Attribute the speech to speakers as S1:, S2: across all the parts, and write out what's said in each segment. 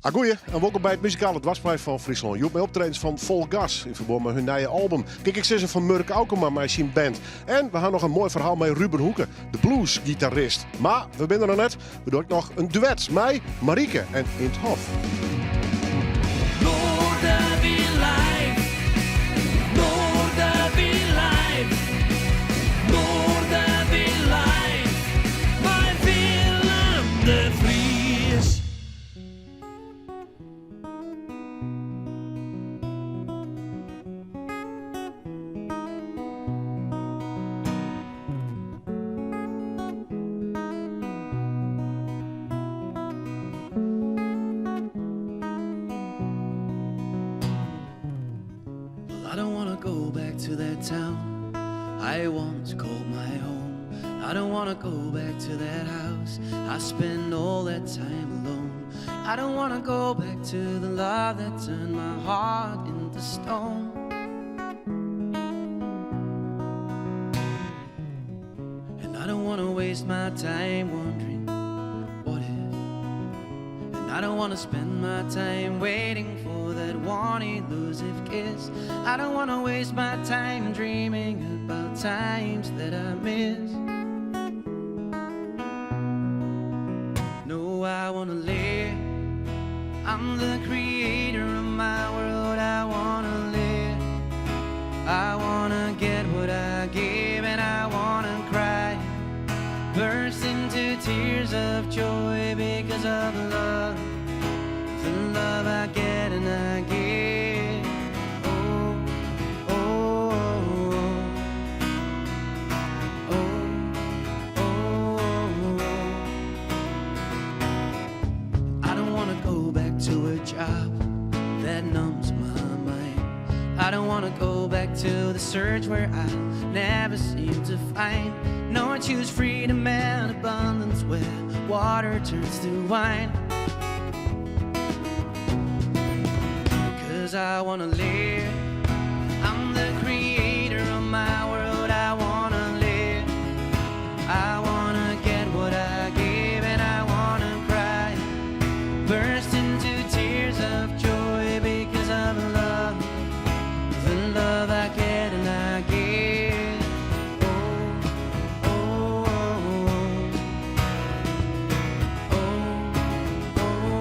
S1: Agoeie en wolkom by it muzikale dwarsplein fan Fryslân. Hjoed mei optredens fan Vol Gas yn ferbân mei hun nije album. Kin ik sizze fan Murk Aukema mei syn band. En we ha noch in moai ferhaal mei Ruben Hoeke, de bluesgitarist. Mar we binne der noch net, we dogge ek noch in duet mei Marieke en In 't Hof.
S2: Well, I don't wanna go back to that town I once called my home. I don't wanna go back to that house I spend all that time alone. I don't wanna go back to the love that turned my heart into stone. And I don't wanna waste my time wondering what if. And I don't wanna spend my time waiting for that one elusive kiss. I don't wanna waste my time dreaming about times that I miss. No, I wanna live. I'm the creator of my world. I wanna live. I wanna get what I give and I wanna cry. Burst into tears of joy because of love. The love I get and I give. Oh, oh, oh, oh, oh, oh. I don't wanna go back to a job that numbs my mind. I don't wanna go back to the search where I never seem to find. No, I choose freedom and abundance where water turns to wine. Cause I wanna live. I'm the creator of my world. I wanna live. I wanna get what I give and I wanna cry. Burst into tears of joy because of love. The love I get and I give. Oh, oh, oh, oh, oh, oh.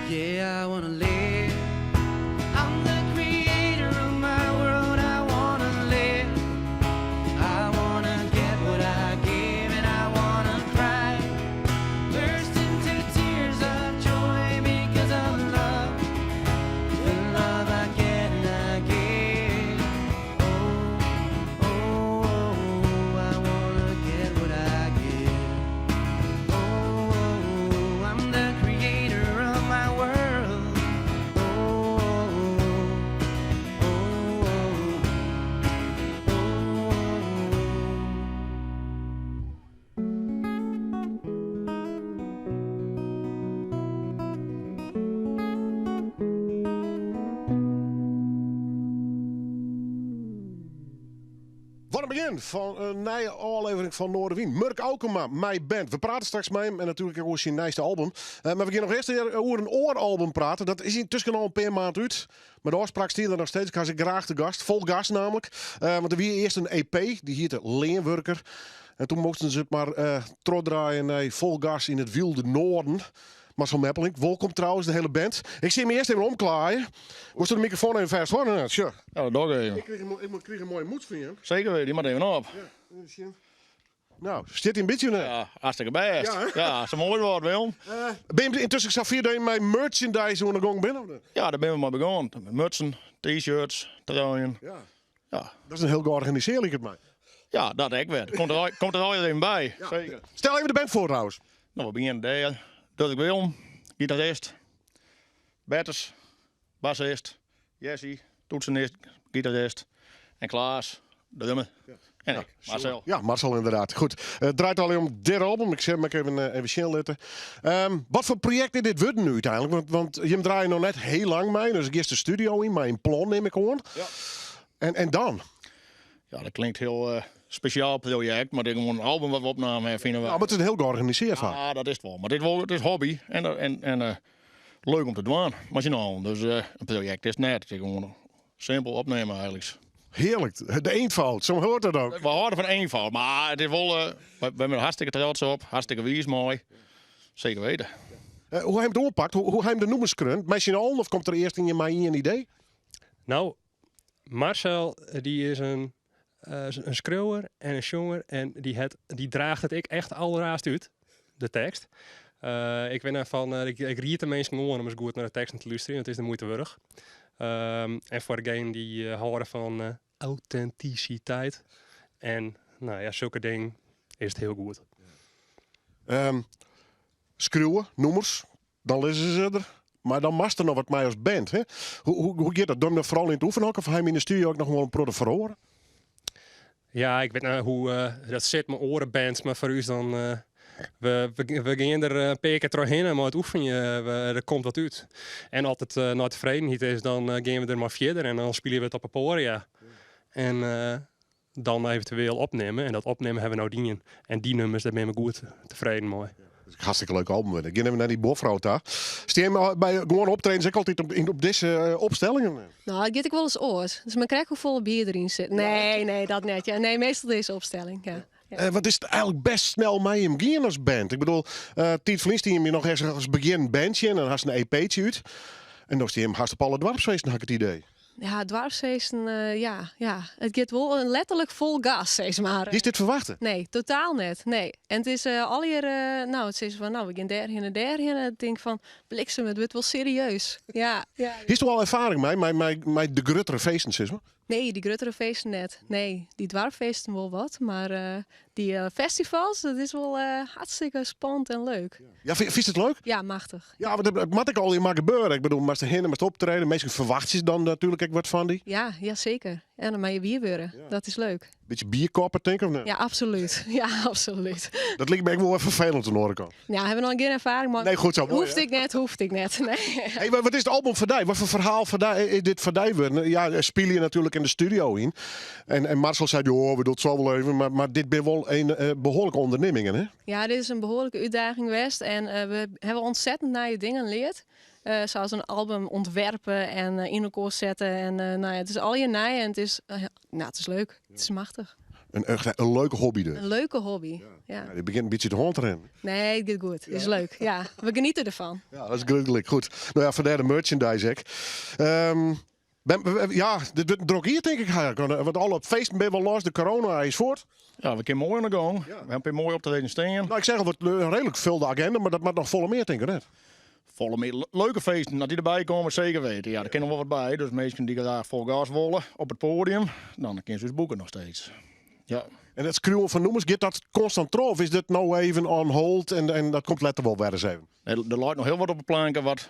S2: Yeah, I wanna live. I'm the creator of my world. I wanna live. I wanna get what I give and I wanna cry. Burst into tears of joy because of love. The love I get and I give. Oh, oh, oh, I wanna get what I give. Oh, oh, I'm the creator of my world. Oh, oh, oh, oh, oh.
S1: Wat in begjin fan in nije ôflevering fan Noardewyn. Murk Aukema, mei band. We prate straks mei him en natuerlik ek oer syn nijste album. Eh, mar we gean noch earst oer in oar album prate. Dat is yntusken al in pear maand út. Mar de ôfspraak stiet der noch steeds. Ik ha se graach te gast. Vol Gas namelijk. Eh, want der wie earst in EP, dy hiette Leanwurker. En doe moasten se it mar uh, trochdraaien nei Vol Gas yn it Wylde Noarden. Marcel Meppelink, wolkom trouwens, de hiele band. Ik sil my earst even omklaaien. Wolst de mikrofoan even fêst hâlde? Ja, sure.
S3: Ja, dat doch ik even.
S1: Ik krige, ik krige in moaie mûts fan jim.
S3: Seker weten, dy moat even op.
S1: Ja, even sjen. Nou, stiet dy in bytsje net?
S3: Ja, hartstikke bêst.
S1: Ja,
S3: ja sa moai wurdt, Willem.
S1: Uh, bin je yntusken safier dat je mei merchandise oan de gong binne? Of net?
S3: Ja, dêr binne we mei begûn. Mutsen, t-shirts, truien.
S1: Ja.
S3: Ja.
S1: Dat is in hiel georganisearre, liket my.
S3: Ja, dat ek wer. Komt der, komt der allegear even by.
S1: Ja.
S3: Seker.
S1: Stel even de band foar trouwens.
S3: Nou, we begjinne dêr. Durk Willem, gitarist. Bertus, bassist. Jesse, toetsenist, gitarist. En Klaas, drummer.
S1: Ja.
S3: En ik, Marcel.
S1: Ja, Marcel inderdaad. Goed. Het draait al om dit album. Ik zal hem even zien laten. Wat voor project is dit worden nu uiteindelijk? Want je draait nog net heel lang mee. Dus ik eerst de studio in, maar een plan neem ik gewoon.
S3: Ja.
S1: En dan?
S3: Ja, dat klinkt heel speciaal project, maar dit is gewoon een album wat we opnamen en vinden we.
S1: Ja, maar het is een heel georganiseerd verhaal.
S3: Ja, dat is het wel. Maar dit het is hobby en leuk om te doen. Maar je nou, dus een project is net. Het is gewoon simpel opnemen eigenlijk.
S1: Heerlijk, de eenvoud, zo hoort dat ook.
S3: We houden van eenvoud, maar het is wel, we hebben er hartstikke trots op, hartstikke wies mooi. Zeker weten.
S1: Hoe hij hem doorpakt, hoe hij hem de noemers krunt, met z'n allen of komt er eerst in je mij een idee?
S4: Marcel, die is een schreeuwer en een jonger en die draagt het ik echt allerraast uit, de tekst. Ik ben ervan, ik riet de mensen gewoon om eens goed naar de teksten te luisteren, want het is de moeite waard. En voor degene die houden van authenticiteit en zulke dingen is het heel goed.
S1: Schreeuwen, noemers, dan lezen ze er. Maar dan mag er nog wat mij als band. Hè? Hoe gaat dat? Doe je dat vooral in het oefenen of hij in de studio ook nog wel een protte verhoren?
S4: Ja, ik weet nou hoe dat zit, mijn orenband, maar voor u is dan... We gaan er een paar keer doorheen, maar het oefenen, er komt wat uit. En altijd naar tevredenheid is, dan gaan we er maar verder en dan spelen we het op een poria. En dan eventueel opnemen. En dat opnemen hebben we nou dingen. En die nummers, daar ben ik goed tevreden mee.
S1: Dat is een hartstikke leuk album. Ik ga even naar die boorvrouw daar. Steen maar bij gewoon optreden, zeg ik altijd op deze opstellingen.
S5: Nou, dat get ik wel eens oors. Dus men krijgt hoeveel bier erin zit. Nee, nee, dat net. Ja. Nee, meestal deze opstelling. Ja. Ja.
S1: Wat is het eigenlijk best snel mee hem gaan als band? Ik bedoel, Tiet Verlies die hem nog eens als begin bandje en dan had ze een E P'tje uit. En dan is die hem haast op alle dwarfsfeesten, had ik het idee.
S5: Ja, dwarfsfeesten, ja, ja. Het gaat wel letterlijk vol gas, zeg maar.
S1: Is dit verwachten?
S5: Nee, totaal net. Nee. En het is al hier nou, het is van, nou, we gaan daarheen en daarheen. En ik denk van, bliksem, het wordt wel serieus. Ja, ja.
S1: Is er al ervaring mee, met de gruttere feesten, zeg maar?
S5: Nee, die gruttere feesten net. Nee, die dwarfeesten wel wat. Maar die festivals, dat is wel hartstikke spannend en leuk.
S1: Ja, vind je het leuk?
S5: Ja, machtig.
S1: Ja, want dat moet ik al in maar gebeuren. Ik bedoel, maar ze hinnen, maar ze optreden. Meestal verwacht je dan natuurlijk ook wat van die.
S5: Ja, ja, zeker. En dan mag je bier worden.
S1: Ja.
S5: Dat is leuk.
S1: Beetje bierkoppen, denk ik, of niet?
S5: Ja, absoluut. Ja, absoluut.
S1: Dat lijkt me echt wel even vervelend aan de andere kant.
S5: Ja, hebben we nog geen ervaring, maar
S1: Nee, goed zo, mooi,
S5: hoefde
S1: hè?
S5: ik net, hoefde ik net. Nee.
S1: Hey, maar wat is het album voor die? Wat voor verhaal voor die, is dit voor die worden? Ja, speel je natuurlijk in de studio in. En Marcel zei, joh, we doen het zo wel even. Maar dit ben wel een behoorlijke onderneming, hè?
S5: Ja, dit is een behoorlijke uitdaging geweest. En we hebben ontzettend naar je dingen geleerd. Zoals een album ontwerpen en in elkaar zetten. En het is al je nij en het is nou, het is leuk. Het is machtig.
S1: Een leuke hobby dus.
S5: Een leuke hobby, ja.
S1: Ja. Ja, die begint een beetje de hond te rennen.
S5: Nee, het gaat goed. Het is leuk. Ja, we genieten ervan.
S1: Ja, dat is gelukkig. Goed. Nou ja, vandaar de merchandise, hè. Dit wordt een druk hier, denk ik, eigenlijk. Want alle feesten ben wel los, de corona is voort.
S3: Ja, we kunnen mooi aan de gang.
S1: Ja.
S3: We hebben mooi op te staan.
S1: Nou, ik zeg al, het wordt een redelijk vulde agenda, maar dat maakt nog volle meer, denk ik, hè?
S3: Volle meer leuke feesten, dat die erbij komen, zeker weten. Ja, daar kunnen wel wat bij. Dus mensen die daar vol gas willen op het podium, dan kunnen ze dus boeken nog steeds. Ja.
S1: En het schreeuwen van noemers, gaat dat constant trouw? Of is dit nou even on hold en dat komt later wel weer eens even?
S3: Nee, er lijkt nog heel wat op de planken wat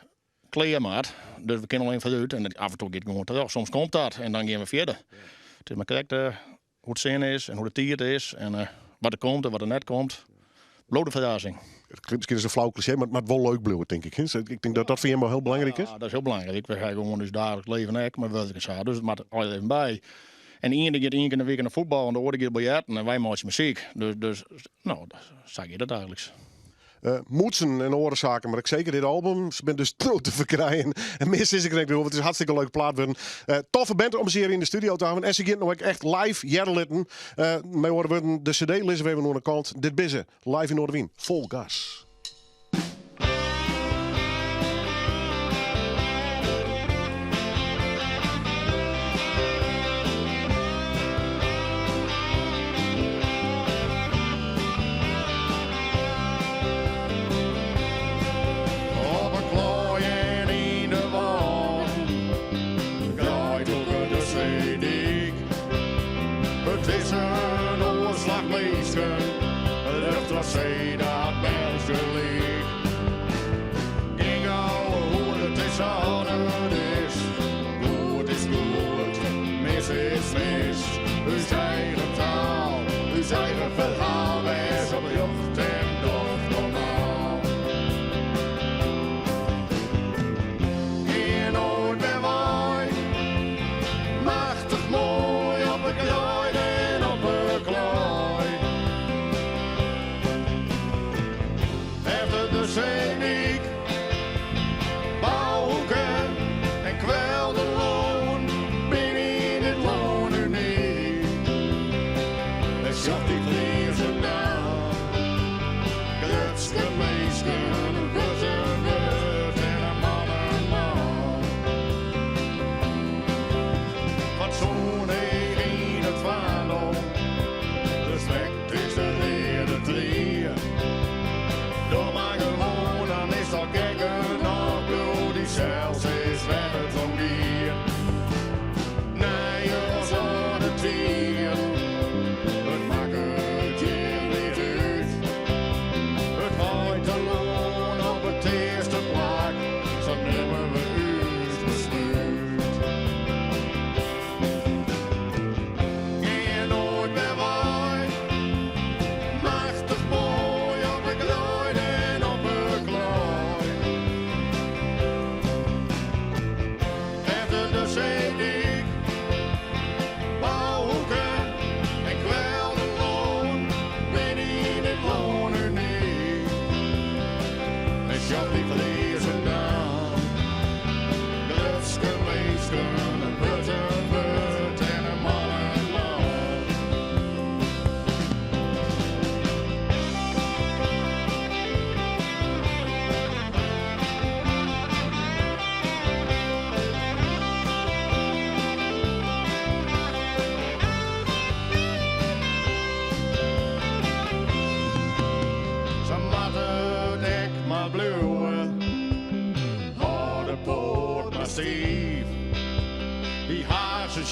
S3: kleermaat. Dus we kunnen alleen vooruit en af en toe gaat het gewoon terug. Soms komt dat en dan gaan we verder. Het is maar correct hoe het zin is en hoe de tiert is en wat er komt en wat er net komt. Blote verrassing.
S1: Het klinkt misschien als een flauw cliché, maar het wel leuk blijven, denk ik. Hè? Ik denk dat dat voor hem wel heel belangrijk is.
S3: Ja, dat is heel belangrijk. We gaan gewoon dus dagelijks leven, hè, maar wat ik zei, dus het moet altijd even bij. En de ene gaat één keer in de week naar voetbal en de andere keer biljarten en wij maken muziek. Dus dat zag je dat eigenlijk.
S1: Moetsen en oorzaken, maar ik zeker dit album. Ze ben dus dood te verkrijgen. En mis is ik denk, het is een hartstikke leuk plaat worden. Toffe band om ze hier in de studio te hebben. En ze gaan nog echt live jerlitten. Mij horen we de cd lezen we even aan de kant. Dit bissen, live in Noardewyn. Vol gas.
S6: Het is een oorslagmeester, de tracé dat België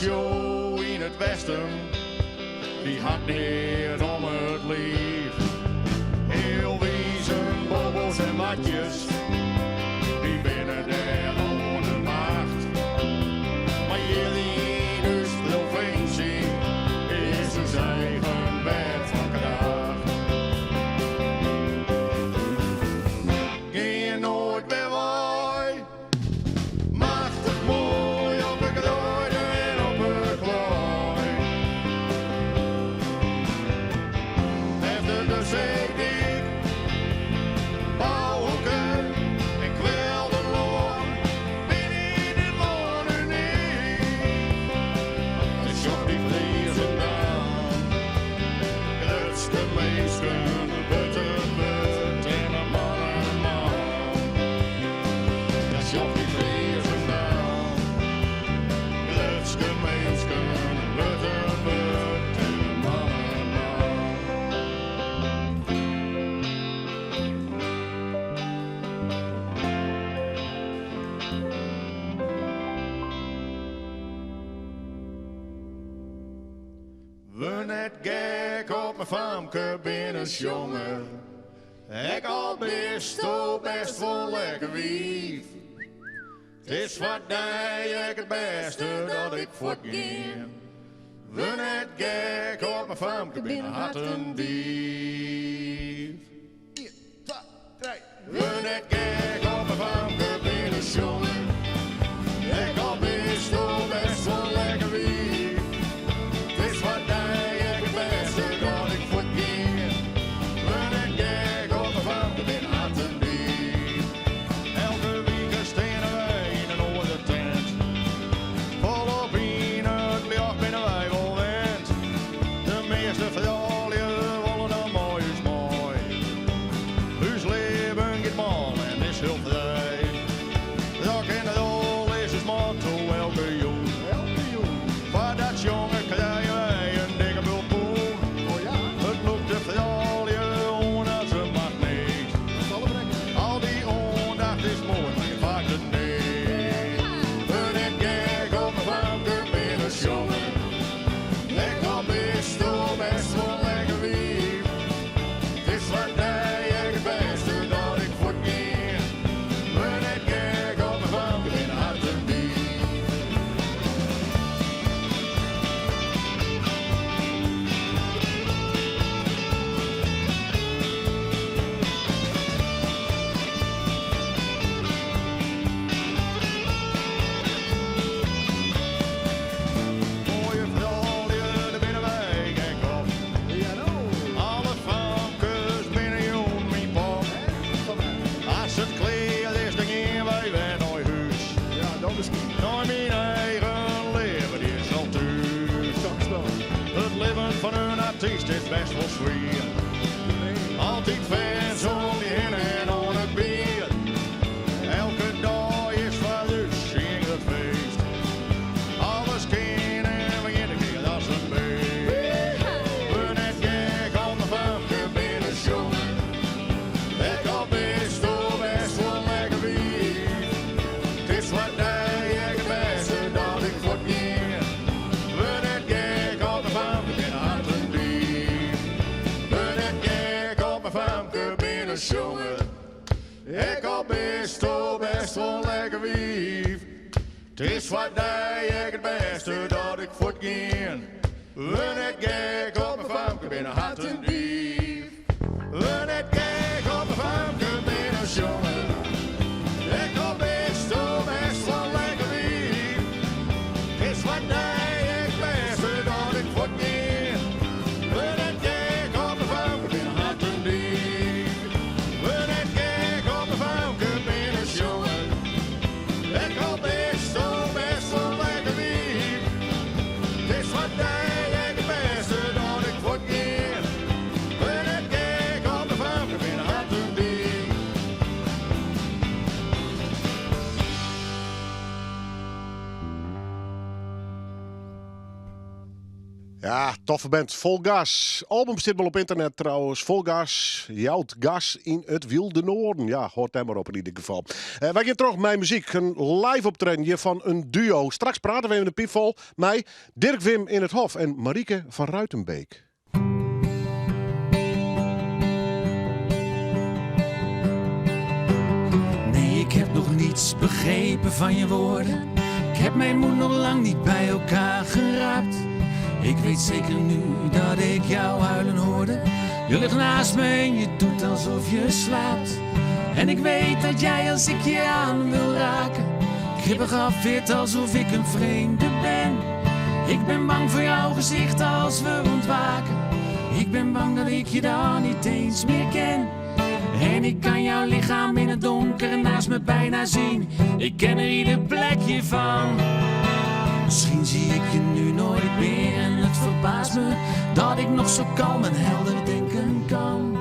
S3: Macho yn it Westen, dy hat neat om it liif. Healwizen, bobo's en watjes, dy binne dêr oan de macht. Mar hjir yn ús provinsje is ús eigen wet fan kracht. Gean noait wer wei. Machtich moai op de greide en op de klaai. Efter de seedyk, bouhoeken en kwelderlân binne yn dit lân unyk. En sjoch dy Friezen dan, grutste minsken, wurd in wurd en in man in man. Ja, sjoch dy Friezen dan, grutste minsken, wurd in wurd en in man in man. Wurd net gek op myn famke, bin in sjonger. Ek al bisto bêst wol lekker wiif. It is foar dy ek it bêste dat ik fuortgean. Wurd net gek op myn famke, bin in hartendief. Wurd net gek op myn famke, bin in sjonger. Ek al bisto bêst wol lekker wiif. It is foar dy ek it bêste dat ik fuortgean. Wurd net gek op myn famke, bin in hartendief. Elke wike steane wy yn in oare tent. Folop yn it ljocht binne wy wol wend. De measte froulju wolle dan mei ús mei. Us libben giet mâl en is hiel frij. Rock and roll is ús motto elke jûn. Foar dat sjongen krije wy in dikke bult poen. It lûkt de froulju oan as in magneet. Al dy oandacht is moai, mar je faak it net. Wurd net gek op myn famke, bin in sjonger. Ek al bisto bêst wol lekker wiif. It is foar dy ek it bêste dat ik fuortgean. Wurd net gek op myn famke, bin in hartendief. Moaie froulju, dêr binne wy gek op. Alle famkes binne jûn myn pop. As it klear is, dan gean wy wer nei hûs. Nei myn eigen libben, dy is al thús. It libben fan in artyst is bêst wol swier. Altyd fans om je hinne en oan it bier. Elke dei is foar ús in grut feest. Alles kin en we gean tekear as in beest. Wurd net gek op myn famke, bin in sjonger. Ek al bisto bêst wol lekker wiif. It is foar dy ek it bêste dat ik fuortgean. Wurd net gek op myn famke, bin in hartendief. Wurd net gek op myn famke, bin in sjonger. Ek al bisto bêst wol lekker wiif. It is foar dy ek it bêste dat ik fuortgean. Wurd net gek op myn famke, bin in hartendief. Wurd net gek op myn famke, bin in sjonger. Ek al bisto bêst wol lekker wiif. It is foar dy ek it bêste dat ik fuortgean. Wurd net gek op myn famke, bin in hartendief. Wurd net gek op myn famke, bin in sjonger. Ek al bisto bêst wol lekker wiif. It is foar dy ek it bêste dat ik fuortgean.
S1: Toffe band, Vol Gas. Album stiet wol op ynternet trouwens. Vol Gas jout gas yn it wylde Noarden. Ja, hâld dêr mar op yn ieder gefal. Eh, wy gean troch mei muzyk. In live optreden hjir fan in duo. Straks prate we even in piipfol mei Dirk Wim in het Hof en Marieke van Ruitenbeek.
S2: Nee, ik heb nog niets begrepen van je woorden. Ik heb mijn moed nog lang niet bij elkaar geraapt. Ik weet zeker nu dat ik jou huilen hoorde. Je ligt naast me en je doet alsof je slaapt. En ik weet dat jij als ik je aan wil raken, kribbig afweert alsof ik een vreemde ben. Ik ben bang voor jouw gezicht als we ontwaken. Ik ben bang dat ik je dan niet eens meer ken. En ik kan jouw lichaam in het donker naast me bijna zien. Ik ken er ieder plekje van. Misschien zie ik je nu nooit meer en het verbaast me dat ik nog zo kalm en helder denken kan.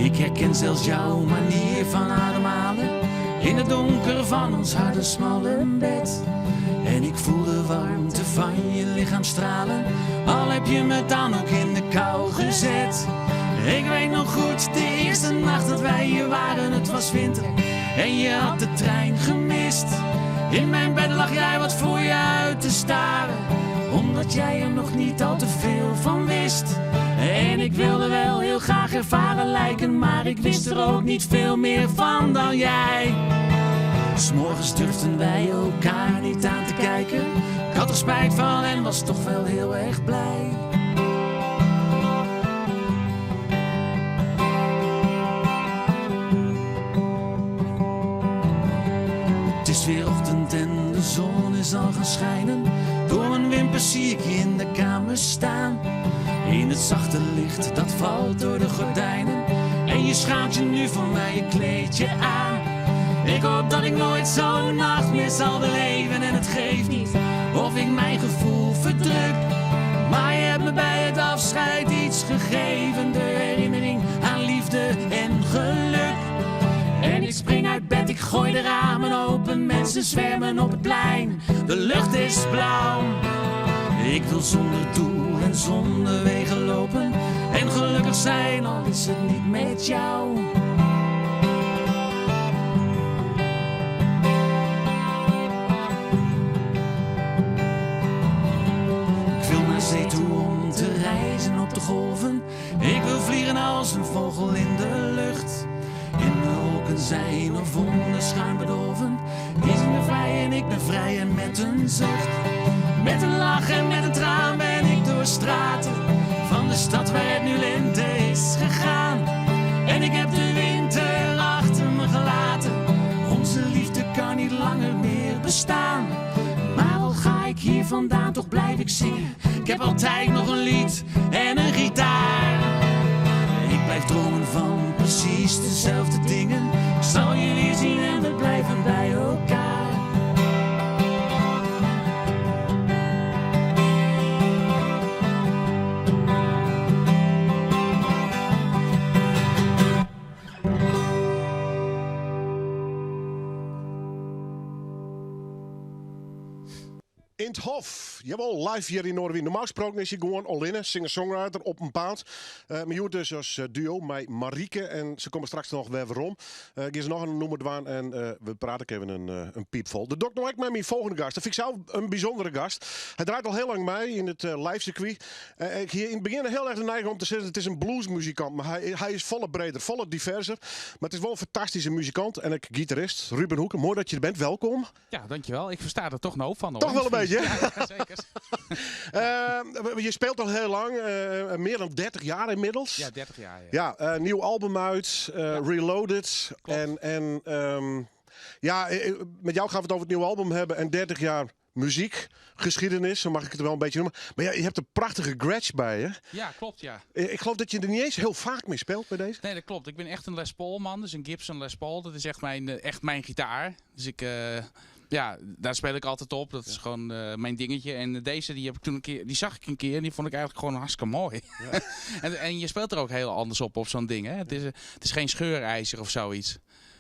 S2: Ik herken zelfs jouw manier van ademhalen in het donker van ons harde smalle bed. En ik voel de warmte van je lichaam stralen, al heb je me dan ook in de kou gezet. Ik weet nog goed, de eerste nacht dat wij hier waren, het was winter en je had de trein gemist. In mijn bed lag jij wat voor je uit te staren, omdat jij er nog niet al te veel van wist. En ik wilde wel heel graag ervaren lijken, maar ik wist er ook niet veel meer van dan jij. 's Morgens durfden wij elkaar niet aan te kijken. Ik had er spijt van en was toch wel heel erg blij. Het is weer ochtend en de zon is al gaan schijnen. Door mijn wimpers zie ik je in de kamer staan. In het zachte licht dat valt door de gordijnen. En je schaamt je nu voor mij, je kleed je aan. Ik hoop dat ik nooit zo'n nacht meer zal beleven. En het geeft niet of ik mijn gevoel verdruk. Maar je hebt me bij het afscheid iets gegeven. De herinnering aan liefde en geluk. En ik spring uit bed, ik gooi de ramen open. Mensen zwermen op het plein, de lucht is blauw. Ik wil zonder doel en zonder wegen lopen. En gelukkig zijn, al is het niet met jou. Ik wil naar zee toe om te reizen op de golven. Ik wil vliegen als een vogel in de lucht. In de wolken zijn of onder schuim bedolven. Die zijn me vrij en ik ben vrij en met een zucht. Met een lach en met een traan ben ik door straten van de stad waar het nu lente is gegaan. En ik heb de winter achter me gelaten. Onze liefde kan niet langer meer bestaan. Maar al ga ik hier vandaan, toch blijf ik zingen. Ik heb altijd nog een lied en een gitaar. Ik blijf dromen van precies dezelfde dingen. Ik zal je weer zien en we blijven bij elkaar.
S1: In het Hof. Jawel, live hier in Noardewyn. Normaal gesproken is hij gewoon allinne, singer-songwriter op een paard. Maar hjoed dus als duo met Marieke. En ze komen straks nog weer waarom. Ik ze nog een noemer dwaan en we praten even een piep vol. De dokter ik met mijn volgende gast. Dat vind ik zelf een bijzondere gast. Hij draait al heel lang mee in het live circuit. Ik hier in het begin heel erg de neiging om te zeggen, het is een bluesmuzikant. Maar hij is volle breder, volle diverser. Maar het is wel een fantastische muzikant en ik gitarist. Ruben Hoeken, mooi dat je er bent. Welkom.
S6: Ja, dankjewel. Ik versta er toch een hoop van, hoor.
S1: Toch wel een beetje, hè?
S6: Ja, zeker.
S1: Je speelt al heel lang, meer dan 30 jaar inmiddels.
S6: Ja, 30 jaar. Ja.
S1: Ja, nieuw album uit, Reloaded.
S6: Klopt.
S1: Met jou gaan we het over het nieuwe album hebben en 30 jaar muziek, geschiedenis, zo mag ik het wel een beetje noemen. Maar ja, je hebt een prachtige Gretsch bij je.
S6: Ja, klopt, ja.
S1: Ik geloof dat je er niet eens heel vaak mee speelt bij deze.
S6: Nee, dat klopt. Ik ben echt een Les Paul man, dus een Gibson Les Paul. Dat is echt mijn gitaar. Dus daar speel ik altijd op. Dat is gewoon mijn dingetje. En deze die heb ik toen een keer, die zag ik een keer en die vond ik eigenlijk gewoon hartstikke mooi. En je speelt er ook heel anders op zo'n ding. Hè? Het is geen scheurijzer of zoiets.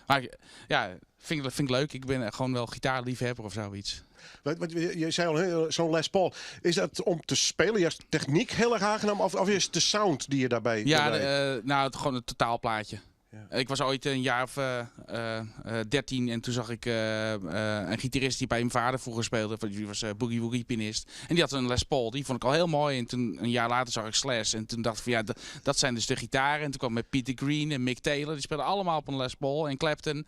S6: Maar ja, vind ik leuk. Ik ben gewoon wel gitaarliefhebber of zoiets.
S1: Wat, je zei al, zo'n Les Paul. Is dat om te spelen juist techniek heel erg aangenaam? Of is het de sound die je daarbij...
S6: Ja, nou, gewoon het totaalplaatje. Ja. Ik was ooit een jaar of 13 en toen zag ik een gitarist die bij mijn vader vroeger speelde. Die was boogie woogie pianist. En die had een Les Paul, die vond ik al heel mooi. En toen een jaar later zag ik Slash. En toen dacht ik van ja, dat zijn dus de gitaren. En toen kwam met Peter Green en Mick Taylor. Die speelden allemaal op een Les Paul en Clapton.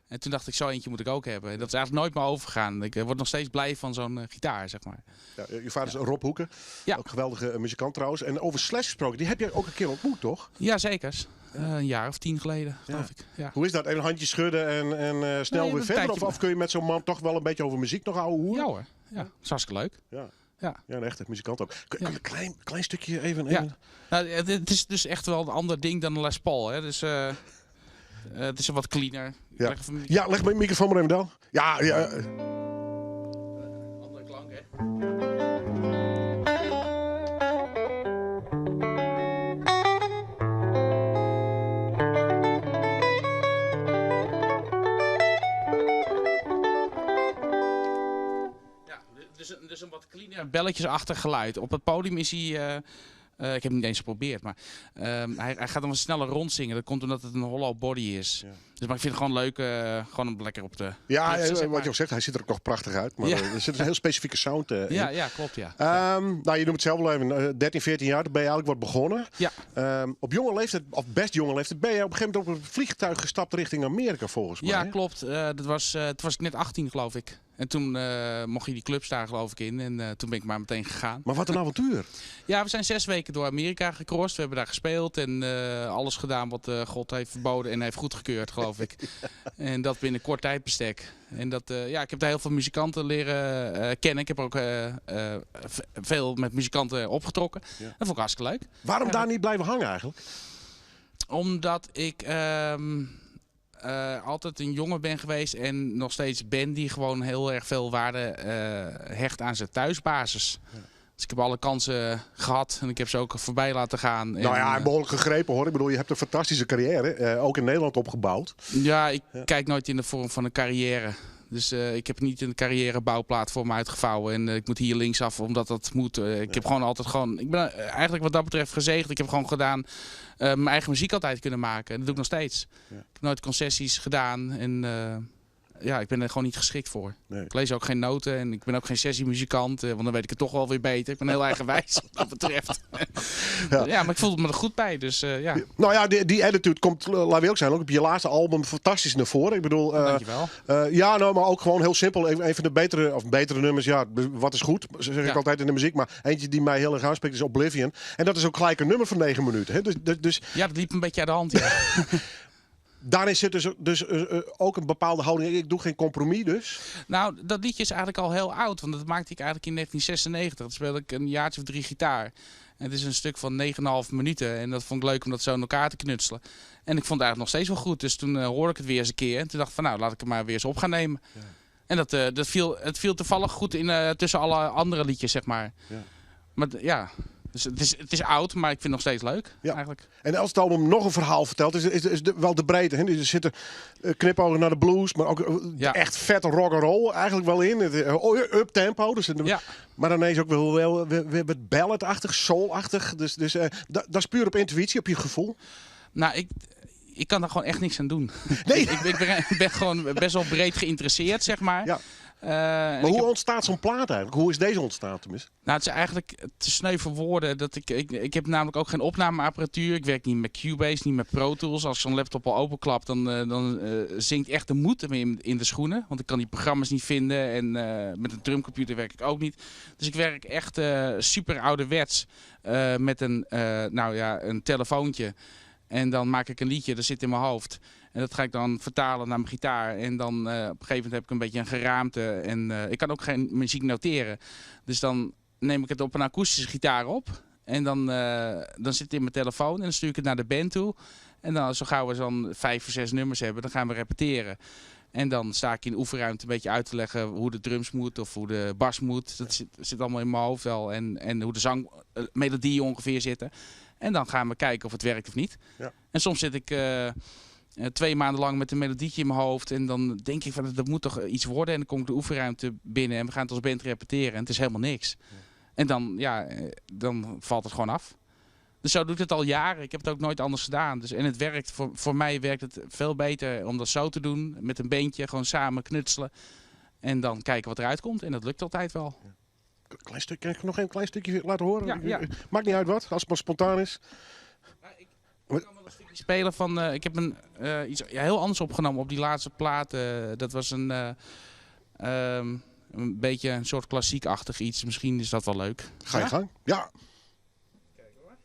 S6: En toen dacht ik, zo eentje moet ik ook hebben. En dat is eigenlijk nooit meer overgegaan. Ik word nog steeds blij van zo'n gitaar, zeg maar.
S1: Ja, je vader is Rob Hoeke. Ja. Ook geweldige muzikant trouwens. En over Slash gesproken, die heb je ook een keer ontmoet, toch?
S6: Ja, zeker. Een jaar of 10 geleden, geloof ik. Ja.
S1: Hoe is dat? Even een handje schudden en snel nee, weer verder? Of kun je met zo'n man toch wel een beetje over muziek nog ouwe hoeren?
S6: Ja hoor, ja. Dat is hartstikke leuk.
S1: Ja. Ja. Ja, een echte muzikant ook. Kun je een klein stukje even... even...
S6: Ja. Nou, het is dus echt wel een ander ding dan een Les Paul. Hè? Dus, het is een wat cleaner.
S1: Ja, leg, even... ja, leg mijn microfoon maar even dan. Ja, ja.
S6: Andere klank, hè? Ja, dus een wat cleaner belletjesachtig geluid. Op het podium is hij... ik heb hem niet eens geprobeerd, maar hij gaat dan wat sneller rondzingen. Dat komt omdat het een hollow body is. Ja. Dus, maar ik vind het gewoon leuk, gewoon om lekker op de...
S1: Ja, wat je ook zegt, hij ziet er ook nog prachtig uit. Maar ja. Er zit een heel specifieke sound in.
S6: Ja, ja, klopt, ja.
S1: Nou, je noemt het zelf al even, 13, 14 jaar, toen ben je eigenlijk wat begonnen.
S6: Ja.
S1: Op jonge leeftijd, of best jonge leeftijd, ben je op een gegeven moment op een vliegtuig gestapt richting Amerika volgens mij.
S6: Ja, klopt. Dat was ik net 18, geloof ik. En toen mocht je die clubs daar geloof ik in. En toen ben ik maar meteen gegaan.
S1: Maar wat een avontuur.
S6: Ja, we zijn 6 weken door Amerika gecrossed. We hebben daar gespeeld en alles gedaan wat God heeft verboden en heeft goedgekeurd, geloof ik. Ja. En dat binnen kort tijdbestek. En dat, ja, ik heb daar heel veel muzikanten leren kennen. Ik heb ook veel met muzikanten opgetrokken. Ja. Dat vond ik hartstikke leuk.
S1: Waarom daar niet blijven hangen eigenlijk?
S6: Omdat ik... altijd een jongen ben geweest en nog steeds ben die gewoon heel erg veel waarde hecht aan zijn thuisbasis. Ja. Dus ik heb alle kansen gehad en ik heb ze ook voorbij laten gaan.
S1: Nou ja, en behoorlijk gegrepen hoor. Ik bedoel, je hebt een fantastische carrière, ook in Nederland opgebouwd.
S6: Ja, ik kijk nooit in de vorm van een carrière. Dus ik heb niet een carrièrebouwplaat voor me uitgevouwen. En ik moet hier linksaf omdat dat moet. Ik heb gewoon altijd gewoon... Ik ben eigenlijk wat dat betreft gezegend. Ik heb gewoon gedaan mijn eigen muziek altijd kunnen maken. En dat doe ik nog steeds. Ja. Ik heb nooit concessies gedaan. En ja, ik ben er gewoon niet geschikt voor. Nee. Ik lees ook geen noten en ik ben ook geen sessiemuzikant. Want dan weet ik het toch wel weer beter. Ik ben heel eigenwijs wat dat betreft. Ja. Ja, maar ik voelde me er goed bij. Dus, ja.
S1: Nou ja, die attitude komt, laat we ook zijn, ook op je laatste album fantastisch naar voren. Ik bedoel,
S6: Dankjewel.
S1: Ja, nou, maar ook gewoon heel simpel. Een van de betere, nummers. Ja, wat is goed, zeg ik altijd in de muziek. Maar eentje die mij heel erg aanspreekt is Oblivion. En dat is ook gelijk een nummer van 9 minuten. Hè? Dus...
S6: Ja, dat liep een beetje uit de hand, ja.
S1: Daarin zit dus ook een bepaalde houding. Ik doe geen compromis dus.
S6: Nou, dat liedje is eigenlijk al heel oud. Want dat maakte ik eigenlijk in 1996. Dat speelde ik een jaartje of 3 gitaar. En het is een stuk van 9,5 minuten. En dat vond ik leuk om dat zo in elkaar te knutselen. En ik vond het eigenlijk nog steeds wel goed. Dus toen hoorde ik het weer eens een keer. En toen dacht ik van nou, laat ik het maar weer eens op gaan nemen. Ja. En dat viel toevallig goed in, tussen alle andere liedjes, zeg maar. Ja. Maar ja... Dus het is oud, maar ik vind het nog steeds leuk, ja, eigenlijk.
S1: En als het album nog een verhaal vertelt, is wel de breedte. Hè? Er zitten knipogen naar de blues, maar ook echt vette rock'n'roll eigenlijk wel in. Up-tempo. Dus, ja. Maar dan ineens ook wel weer wat balladachtig, soul-achtig. Dus dat is puur op intuïtie, op je gevoel.
S6: Nou, ik kan daar gewoon echt niks aan doen.
S1: Nee.
S6: ik ben gewoon best wel breed geïnteresseerd, zeg maar.
S1: Ja. Maar hoe ontstaat zo'n plaat eigenlijk? Hoe is deze ontstaan tenminste?
S6: Nou, het is eigenlijk te sneu voor woorden. Dat ik heb namelijk ook geen opnameapparatuur. Ik werk niet met Cubase, niet met Pro Tools. Als ik zo'n laptop al openklap, dan zinkt echt de moed in de schoenen. Want ik kan die programma's niet vinden. En met een drumcomputer werk ik ook niet. Dus ik werk echt super ouderwets met een telefoontje. En dan maak ik een liedje, dat zit in mijn hoofd. En dat ga ik dan vertalen naar mijn gitaar. En dan op een gegeven moment heb ik een beetje een geraamte. En ik kan ook geen muziek noteren. Dus dan neem ik het op een akoestische gitaar op. En dan zit het in mijn telefoon en dan stuur ik het naar de band toe. En dan zo gauw we dan 5 of 6 nummers hebben, dan gaan we repeteren. En dan sta ik in de oefenruimte een beetje uit te leggen hoe de drums moet of hoe de bas moet. Dat zit allemaal in mijn hoofd wel. En hoe de zangmelodieën ongeveer zitten. En dan gaan we kijken of het werkt of niet.
S1: Ja.
S6: En soms zit ik 2 maanden lang met een melodietje in mijn hoofd. En dan denk ik van dat moet toch iets worden. En dan kom ik de oefenruimte binnen en we gaan het als band repeteren. En het is helemaal niks. En dan, ja, dan valt het gewoon af. Dus zo doe ik het al jaren. Ik heb het ook nooit anders gedaan. Dus, en het werkt, voor mij werkt het veel beter om dat zo te doen. Met een bandje, gewoon samen knutselen. En dan kijken wat eruit komt. En dat lukt altijd wel.
S1: Ja. Klein stuk, kan ik nog een klein stukje laten horen?
S6: Ja, ja.
S1: Maakt niet uit wat, als het maar spontaan is.
S6: Ja, ik kan wel een stukje spelen van... ik heb iets heel anders opgenomen op die laatste plaat. Dat was een beetje een soort klassiekachtig iets. Misschien is dat wel leuk.
S1: Ga je gang? Ja.
S6: Kijk hoor.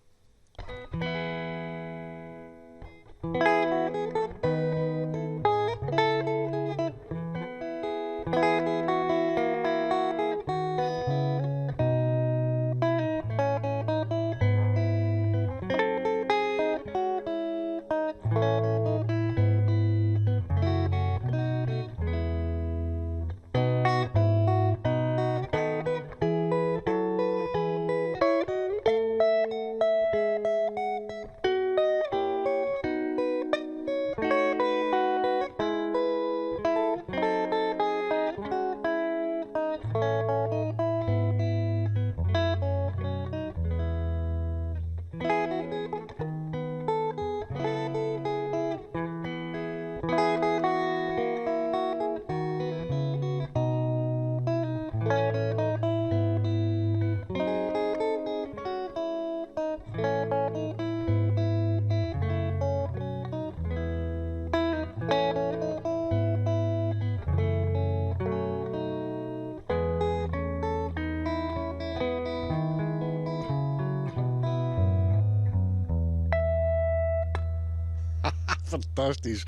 S1: Fantastisch.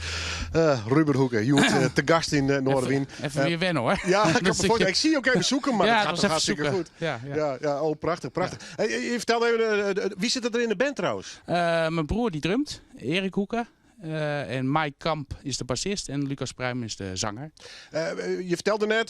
S1: Ruben Hoeke, je moet te gast in Noardewyn.
S6: Even weer wennen hoor.
S1: Ja, ik zie je ook even zoeken, maar
S6: ja,
S1: dat gaat hartstikke goed.
S6: Ja,
S1: ja. Ja, oh, prachtig, prachtig. Ja. Hey, je vertelde even, wie zit er in de band trouwens?
S6: Mijn broer die drumt, Erik Hoeke. En Mike Kamp is de bassist en Lucas Pruim is de zanger.
S1: Je vertelde net,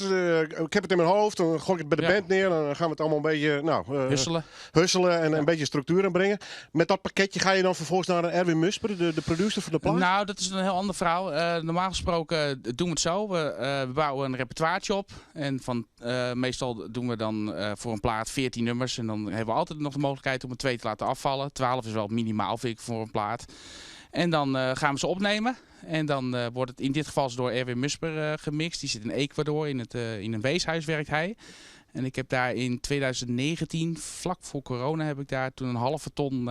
S1: ik heb het in mijn hoofd, dan gooi ik het bij de band neer. Dan gaan we het allemaal een beetje
S6: husselen.
S1: Husselen en een beetje structuur aanbrengen. Met dat pakketje ga je dan vervolgens naar Erwin Musper, de producer van de plaat?
S6: Nou, dat is een heel ander verhaal. Normaal gesproken doen we het zo. We bouwen een repertoireetje op. En van, meestal doen we dan voor een plaat 14 nummers. En dan hebben we altijd nog de mogelijkheid om er 2 te laten afvallen. 12 is wel minimaal, vind ik, voor een plaat. En dan gaan we ze opnemen. En dan wordt het in dit geval door Erwin Musper gemixt. Die zit in Ecuador, in een weeshuis werkt hij. En ik heb daar in 2019, vlak voor corona, heb ik daar toen een halve ton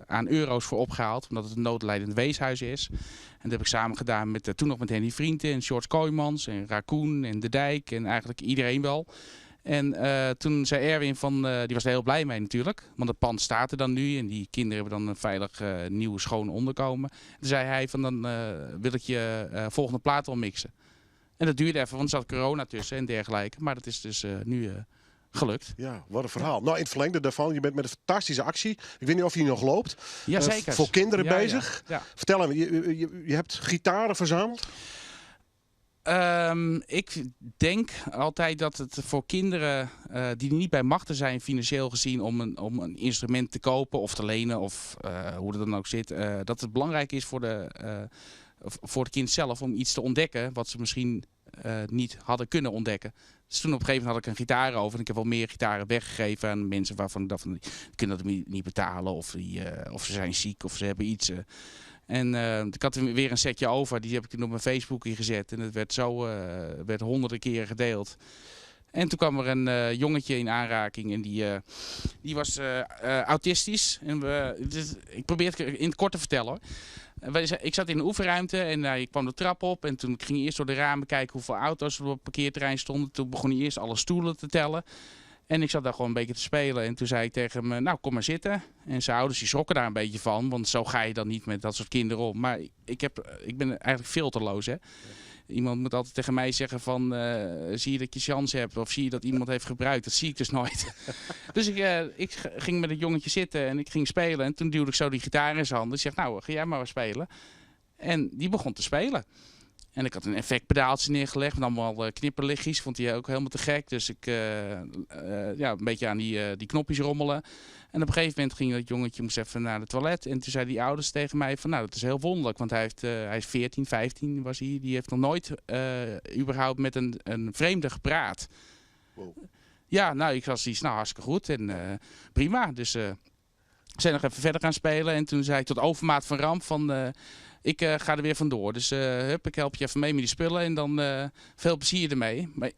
S6: aan euro's voor opgehaald. Omdat het een noodlijdend weeshuis is. En dat heb ik samen gedaan met, toen nog met Henny Vrienden en George Kooijmans en Raccoon en De Dijk en eigenlijk iedereen wel. En toen zei Erwin, van, die was er heel blij mee natuurlijk. Want het pand staat er dan nu en die kinderen hebben dan een veilig nieuw schoon onderkomen. En toen zei hij van dan wil ik je volgende plaat wel mixen. En dat duurde even, want er zat corona tussen en dergelijke. Maar dat is dus nu gelukt.
S1: Ja, wat een verhaal. Nou, in het verlengde daarvan, je bent met een fantastische actie. Ik weet niet of je nog loopt.
S6: Jazeker.
S1: Voor kinderen bezig.
S6: Ja, ja.
S1: Vertel hem, je hebt gitaren verzameld?
S6: Ik denk altijd dat het voor kinderen die niet bij machten zijn financieel gezien om een instrument te kopen of te lenen of hoe dat dan ook zit, dat het belangrijk is voor het kind zelf om iets te ontdekken wat ze misschien niet hadden kunnen ontdekken. Dus toen op een gegeven moment had ik een gitaar over en ik heb wel meer gitaren weggegeven aan mensen waarvan ik dacht van, die kunnen dat niet betalen of, of ze zijn ziek of ze hebben iets. En ik had weer een setje over, die heb ik toen op mijn Facebook ingezet. En het werd zo werd honderden keren gedeeld. En toen kwam er een jongetje in aanraking en die was autistisch. En ik probeer het in het kort te vertellen hoor. Ik zat in een oefenruimte en ik kwam de trap op. En toen ging ik eerst door de ramen kijken hoeveel auto's er op het parkeerterrein stonden. Toen begon hij eerst alle stoelen te tellen. En ik zat daar gewoon een beetje te spelen. En toen zei ik tegen hem, nou kom maar zitten. En zijn ouders die schrokken daar een beetje van. Want zo ga je dan niet met dat soort kinderen om. Maar ik ben eigenlijk filterloos, hè. Ja. Iemand moet altijd tegen mij zeggen van, zie je dat je chance hebt? Of zie je dat iemand heeft gebruikt? Dat zie ik dus nooit. Dus ik ging met het jongetje zitten en ik ging spelen. En toen duwde ik zo die gitaar in zijn handen. Ik zeg, nou ga jij maar spelen. En die begon te spelen. En ik had een effectpedaaltje neergelegd met allemaal knipperlichtjes. Vond hij ook helemaal te gek. Dus ik ja, een beetje aan die knopjes rommelen. En op een gegeven moment ging dat jongetje moest even naar het toilet. En toen zeiden die ouders tegen mij van, nou, dat is heel wonderlijk. Want hij is 14, 15 was hij. Die heeft nog nooit überhaupt met een vreemde gepraat.
S1: Wow.
S6: Ja, nou, ik was iets, nou, hartstikke goed en prima. Dus we zijn nog even verder gaan spelen. En toen zei ik tot overmaat van ramp van, ik ga er weer vandoor. Dus hup, ik help je even mee met die spullen en dan veel plezier ermee. Maar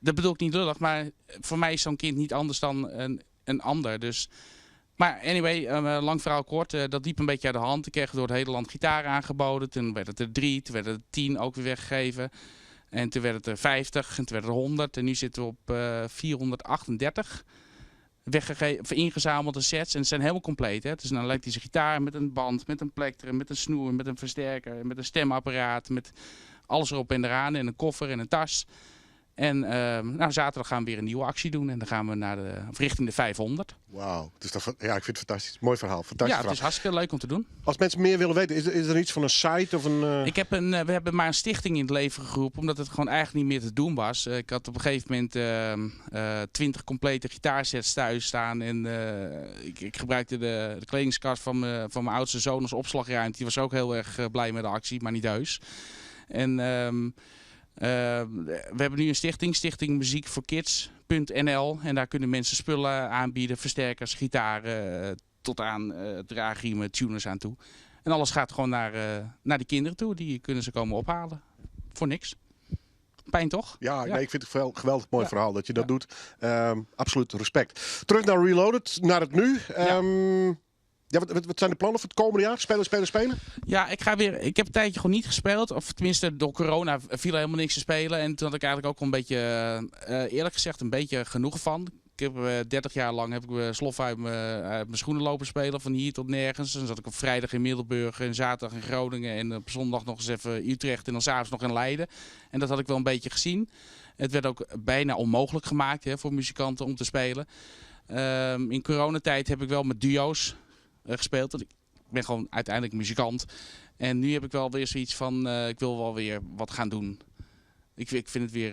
S6: dat bedoel ik niet lullig, maar voor mij is zo'n kind niet anders dan een ander. Dus, maar anyway, lang verhaal kort, dat liep een beetje uit de hand. Ik kreeg door het hele land gitaar aangeboden. Toen werd het er 3, toen werden het er 10 ook weer weggegeven. En toen werd het er 50 en toen werd het er 100. En nu zitten we op 438 of ingezamelde sets. En ze zijn helemaal compleet. Hè? Het is een elektrische gitaar met een band, met een plektrum, met een snoer, met een versterker, met een stemapparaat, met alles erop en eraan en een koffer en een tas. En zaterdag gaan we weer een nieuwe actie doen. En dan gaan we richting de 500.
S1: Wauw. Dus dat, ja, ik vind het fantastisch. Mooi verhaal. Fantastisch
S6: Ja, het
S1: verhaal.
S6: is hartstikke leuk om te doen.
S1: Als mensen meer willen weten, is er iets van een site of een
S6: We hebben maar een stichting in het leven geroepen, omdat het gewoon eigenlijk niet meer te doen was. Ik had op een gegeven moment 20 complete gitaarsets thuis staan. En ik gebruikte de kledingskast van mijn oudste zoon als opslagruimte. Die was ook heel erg blij met de actie, maar niet heus. En we hebben nu een stichting, Stichting Muziek voor Kids punt N L. En daar kunnen mensen spullen aanbieden, versterkers, gitaren, tot aan draagriemen, tuners aan toe. En alles gaat gewoon naar die kinderen toe. Die kunnen ze komen ophalen. Voor niks. Pijn toch?
S1: Ja,
S6: Ja.
S1: Nee, ik vind het een geweldig mooi verhaal dat je dat doet. Absoluut respect. Terug naar Reloaded, naar het nu. Ja, wat zijn de plannen voor het komende jaar? Spelen, spelen, spelen?
S6: Ja, ik ga weer. Ik heb een tijdje gewoon niet gespeeld. Of tenminste, door corona viel er helemaal niks te spelen. En toen had ik eigenlijk ook al een beetje, eerlijk gezegd, een beetje genoegen van. Ik heb 30 jaar lang heb ik slof uit mijn schoenen lopen spelen. Van hier tot nergens. Dan zat ik op vrijdag in Middelburg en zaterdag in Groningen. En op zondag nog eens even Utrecht en dan 's avonds nog in Leiden. En dat had ik wel een beetje gezien. Het werd ook bijna onmogelijk gemaakt, hè, voor muzikanten om te spelen. In coronatijd heb ik wel met duo's gespeeld. Want ik ben gewoon uiteindelijk muzikant. En nu heb ik wel weer zoiets van, ik wil wel weer wat gaan doen. Ik vind het weer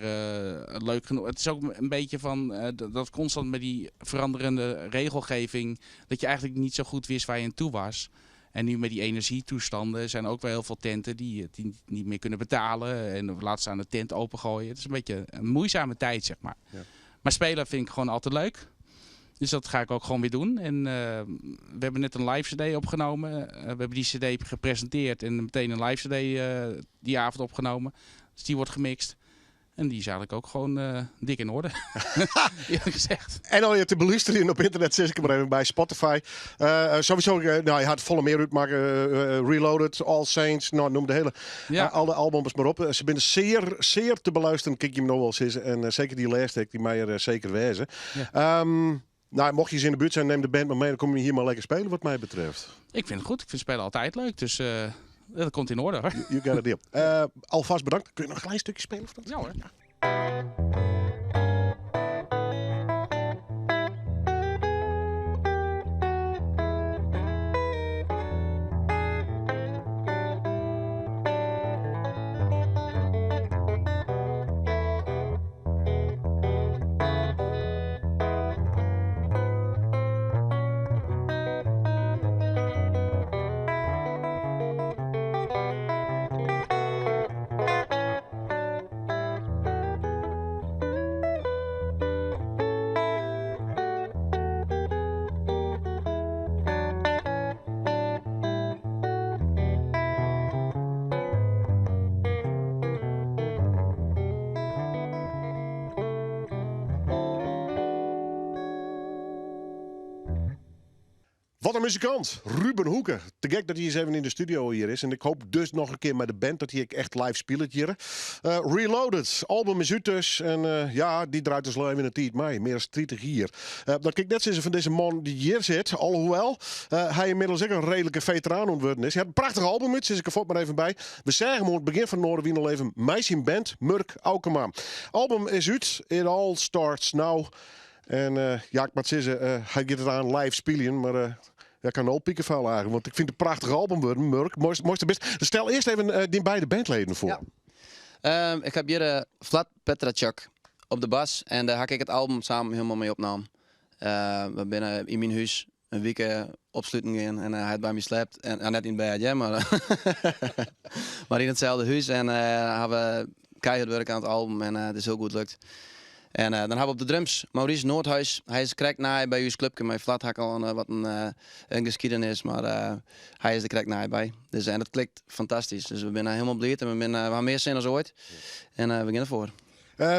S6: leuk genoeg. Het is ook een beetje van dat constant met die veranderende regelgeving, dat je eigenlijk niet zo goed wist waar je aan toe was. En nu met die energietoestanden zijn er ook wel heel veel tenten die het niet meer kunnen betalen. En laat ze aan de tent opengooien. Het is een beetje een moeizame tijd. Maar spelen vind ik gewoon altijd leuk. Dus dat ga ik ook gewoon weer doen. En we hebben net een live cd opgenomen. We hebben die cd gepresenteerd en meteen een live cd die avond opgenomen. Dus die wordt gemixt. En die is eigenlijk ook gewoon dik in orde. Eerlijk gezegd.
S1: En al je te beluisteren op internet, zeg ik maar even bij Spotify. Sowieso, je had volle meer uitmaken. Reloaded, All Saints, noem de hele, alle albums maar op. Ze zijn zeer, zeer te beluisteren. Kijk je hem nog wel eens. En zeker die laatste, die mij er zeker wezen. Mocht je eens in de buurt zijn, neem de band maar mee. Dan kom je hier maar lekker spelen, wat mij betreft.
S6: Ik vind het goed. Ik vind spelen altijd leuk. Dus dat komt in orde, hoor.
S1: You got a deal. Alvast bedankt. Kun je nog een klein stukje spelen? Of dat?
S6: Ja, hoor.
S1: Wat een muzikant, Ruben Hoeke. Te gek dat hij eens even in de studio hier is. En ik hoop dus nog een keer met de band dat hij echt live speelt hier. Reloaded, album is uit dus. En die draait dus live in het tijd mee. Meer dan 30 hier. Dat kijk net sinds van deze man die hier zit. Alhoewel hij inmiddels ook een redelijke veteraan ontworden is. Hij had een prachtig album uit, zit ik er voort maar even bij. We zagen hem op het begin van Noardewyn al even. Meisje Band, Murk Aukema. Album is uit, It All Starts Now. En ik moet zeggen, hij gaat het aan live spelen, maar ja, ik kan al piekenvuil eigenlijk, want ik vind het een prachtig album worden, Murk. Mooiste, mooiste best. Dus stel eerst even die beide bandleden voor.
S7: Ja. Ik ha hjir Vlad Petrachuk op de bas en dêr ha ik it album samen hielendal mei opnaam. We binne yn myn hús in wike opsluten gien en hy hat by my slept. En, net yn bêd, hear, mar, mar yn itselde hús. En hawwe we keihard wurke oan it album en it is hiel goed lukt. En dan hawwe we op de drums Maurice Noordhuis. Hy is krekt nij by ús klupke. Mei Vlad ha ik al in, wat in geschiedenis, mar hy is der krekt nij by. Dus, en dat klikt fantastysk. Dus we binne hielendal bliid en we hawwe mear sin as oait. En we gean derfoar.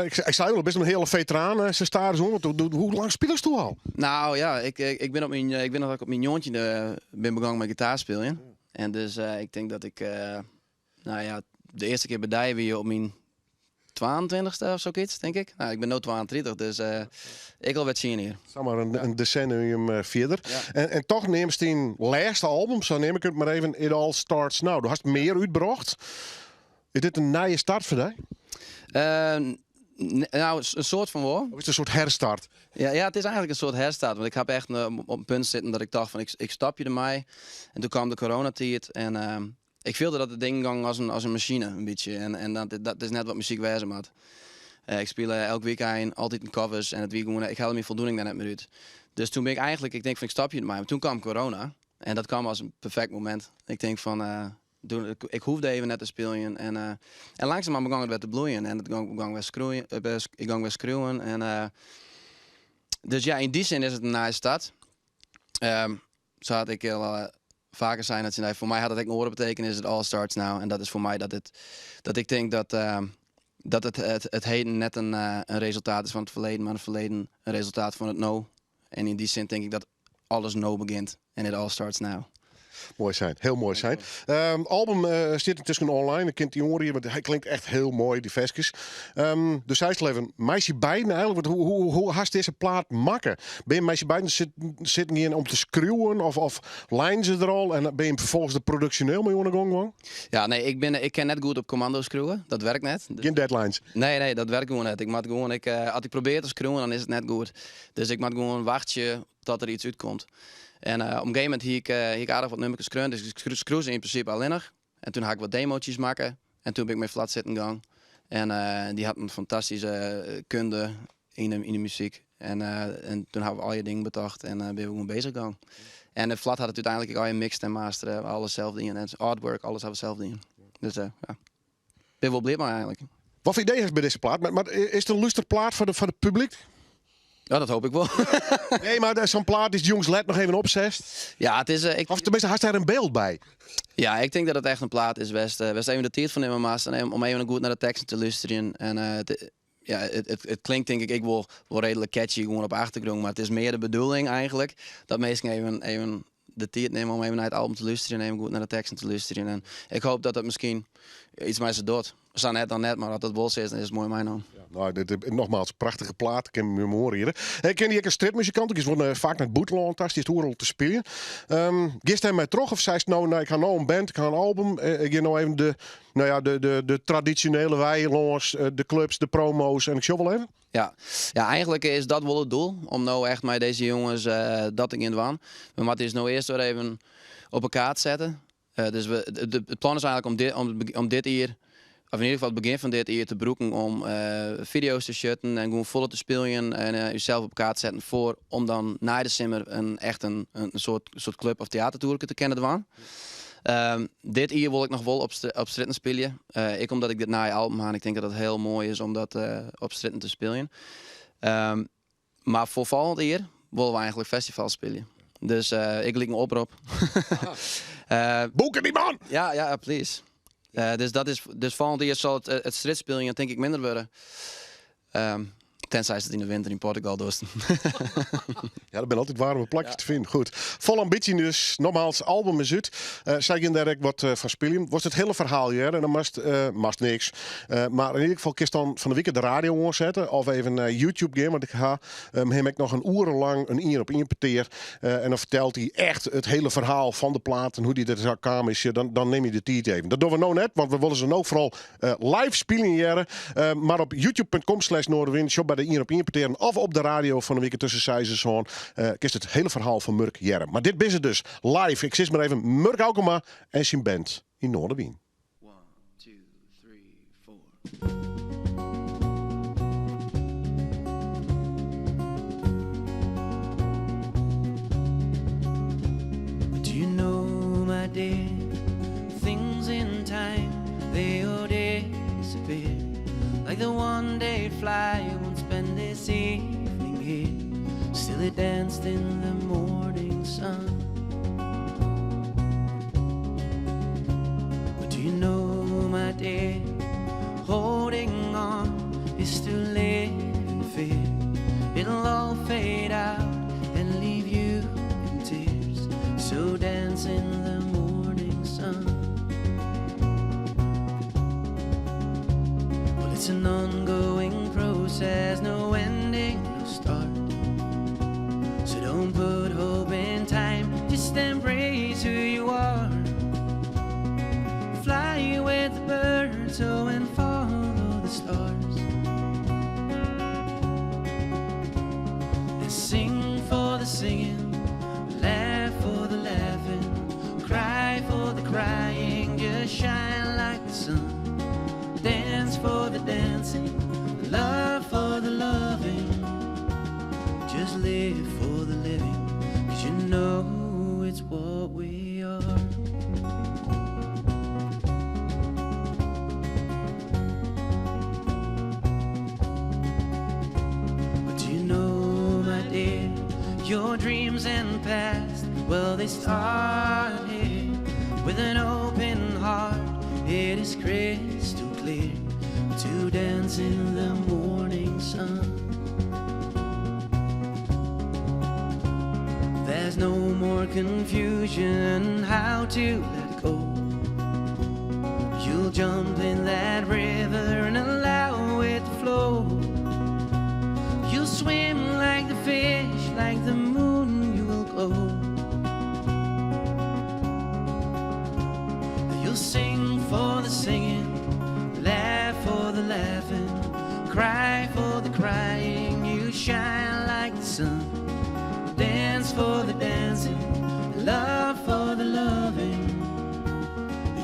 S1: Ik sei al, bist in hiele feteraan, sa stadichoan. Want hoe lang spilest do al?
S7: Nou ja, ik bin op myn, ik wit noch dat ik op myn njoggentjinde bin begûn mei gitaarspyljen. En dus ik tink dat ik, nou ja, de earste kear by dy wie op myn 22ste of sokyts, tink ik. Nou, ik bin no 32, dus ik al wer 10 jier.
S1: Samar in desennium fierder.
S7: Ja.
S1: En toch neamst dyn lêste album, sa neam ik it mar even, It All Starts Now. Do hast mear útbrocht. Is dit in nije start foar dy?
S7: Nou, in soart fan wol.
S1: Of is it in soart herstart?
S7: Ja, it is eigentlik in soart herstart. Want ik ha echt op in punt sitten dat ik tocht fan ik stopje dermei. En doe kaam de coronatiid en ik fielde dat de dingen gongen as in masine in bytsje. En dat is net wat muzyk wêze moat. Ik spile elk wykein altyd in covers en it wie gewoan, ik helle myn foldoening dêr net mear út. Dus toen bin ik eigentlik, ik tink fan ik stopje dermei. Mar toen kaam corona en dat kaam as in perfekt momint. Ik tink fan, Doe, ik hoefde even net te spyljen. En langsumoan begûn it wer te bloeien. En it gong wer skroeien, ik gong wer skriuwen. En dus ja, yn dy sin is it in nije start. Sa hat ik al faker sein dat foar my hat it ek in oare betekenis, it all starts now. En dat is foar my dat ik tink dat it heden net in resultaat is fan it ferleden, mar it ferleden in resultaat fan it no. En yn dy sin tink ik dat alles no begjint en it all starts now.
S1: Moai sein, hiel moai sein. Album stiet yntusken online, dan kint dy oanriede, want hy klinkt echt hiel moai, dy ferskes. Do seist al even, mei syn beiden eigentlik, want hoe hast dizze plaat makke? Binne je mei syn beiden sitten gien om te skriuwen of leinen se der al en binne je ferfolgens der produksjoneel mei oan de gong gien?
S7: Ja, nee, ik kin net goed op kommando skriuwe, dat werkt net.
S1: Gjin deadlines?
S7: Nee, dat werkt gewoan net. Ik moat gewoan, as ik probearje te skriuwen, dan is it net goed. Dus ik moat gewoan wachtsje tot der iets útkomt. En op in gegeven momint hie ik aardich wat nummerkes skreaun, dus ik skreau se yn prinsipe allinnich. En toen ha ik wat demootjes makke en toen bin ik mei Vlad sitten gong. En dy hat in fantastyske kunde yn de muzyk. En toen hawwe we allegear dingen betocht en binne we gewoan bezich gong. En Vlad hat it úteinlik ek allegear mixed en mastere, alles sels dien. En artwork, alles hawwe we sels dien. Dus ja, bin wol bliid mei eigentlik.
S1: Wat foar idee hast by dizze plaat? Mar is it in lústerplaat foar it publyk?
S7: Ja, dat hoopje ik wol.
S1: Nee, mar sa'n plaat dy'tst jûns let noch even opsetst.
S7: Ja, it is, ik
S1: Of teminsten, hast dêr in byld by?
S7: Ja, ik tink dat it echt in plaat is wêr'tst even de tiid foar nimme moatst en om even goed nei de teksten te lústerjen. En ja, it klinkt tink ik ek wol reedlik catchy gewoan op achtergrûn, mar it is mear de bedoeling eigentlik dat minsken even de tiid nimme om even nei it album te lústerjen en even goed nei de teksten te lústerjen. En ik hoopje dat dat miskien iets mei se docht. Sa net, dan net, mar as dat wol sa is, dan is it moai meinaam.
S1: Ja, nou, dit, nogmaals, prachtige plaat, kin my oanriede. Ik ken dy ek as strjitmuzikant, ik is wol faak nei it bûtenlân ta, stiest oeral te spyljen. Giest dêrmei troch of seist no, nou, ik ha no in band, ik ha in album, ik gean no even nou ja, de tradisjonele wei lâns, de clubs, de promo's en ik sjoch wol even?
S7: Ja. Ja, eigentlik is dat wol it doel, om no echt mei dizze jonges dat te gean dwaan. We moatte ús no earst wer even op 'e kaart sette. Dus it plan is eigentlik om dit jier, of yn ieder gefal it begjin fan dit jier, te brûken om fideo's te shooten en gewoan folle te spyljen en ússels op 'e kaart setten foar om dan nei de simmer echt in soart club of teatertoerke te kinne dwaan. Dit jier wol ik noch wol op strjitten spylje. Ek omdat ik dit nije album ha en ik tink dat it hiel moai is om dat op strjitten te spyljen. Mar foar folgjend jier wolle we eigentlik festivals spylje. Dus ik lyk in oprop.
S1: Boeken dy man!
S7: Ja, ja, please. Dus dat is, dus folgjend jier sil it strjitspyljen tink ik minder wurde. Tenzij it yn de winter yn Portugal dochst.
S1: Ja, der binne altyd waarme plakjes te finen. Goed. Fol ambysje dus. Nogmaals, album is út. Sy gean dêr ek wat fan spyljen. Wolst it hiele ferhaal hearre en dan moatst niks. Mar yn ieder gefal kinst dan fan de wike de radio oansette of even nei YouTube gean, want ik ha him ek noch in oere lang in ien op ien petear. En dan fertelt hy echt it hiele ferhaal fan de plaat en hoe't dy der sa kaam is. Dan nim je de tiid even. Dat dogge we no net, want we wolle se no foaral live spyljen hearre. Mar op youtube.com slash noardewyn, sjoch by de ien op ien petearen of op de radio fan de wike tusken seis en sân, kinst it hiele ferhaal fan Murk hearre. Mar dit binne se dus live. Ik sis mar even Murk Aukema en syn band yn Noardewyn.
S7: One, two, three, four.
S2: But do you know, my dear, things in time they all disappear. Like the one day fly won't spend this evening here. Still it danced in the morning sun. But do you know, my dear, holding on is to live in fear. It'll all fade out and leave you in tears. So dance in the morning sun. Well, it's an ongoing process, no ending, no start. So don't put hope in time, just embrace who you are. Fly with the birds, oh, and follow the stars. And sing for the singing, laugh for the laughing, cry for the crying, just shine like the sun. Dance for the dancing, love for the loving. Just live for the living, 'cause you know it's what we are. But do you know, my dear, your dreams and past, well, they start here with an open heart. It is crystal clear to dance in the morning sun. There's no more confusion how to let go. You'll jump in that river and allow it to flow. You'll swim like the fish, like the moon, you will glow. You'll sing for the singing, laugh for the laughing, cry for the crying. You shine like the sun, dance for the dancing, love for the loving.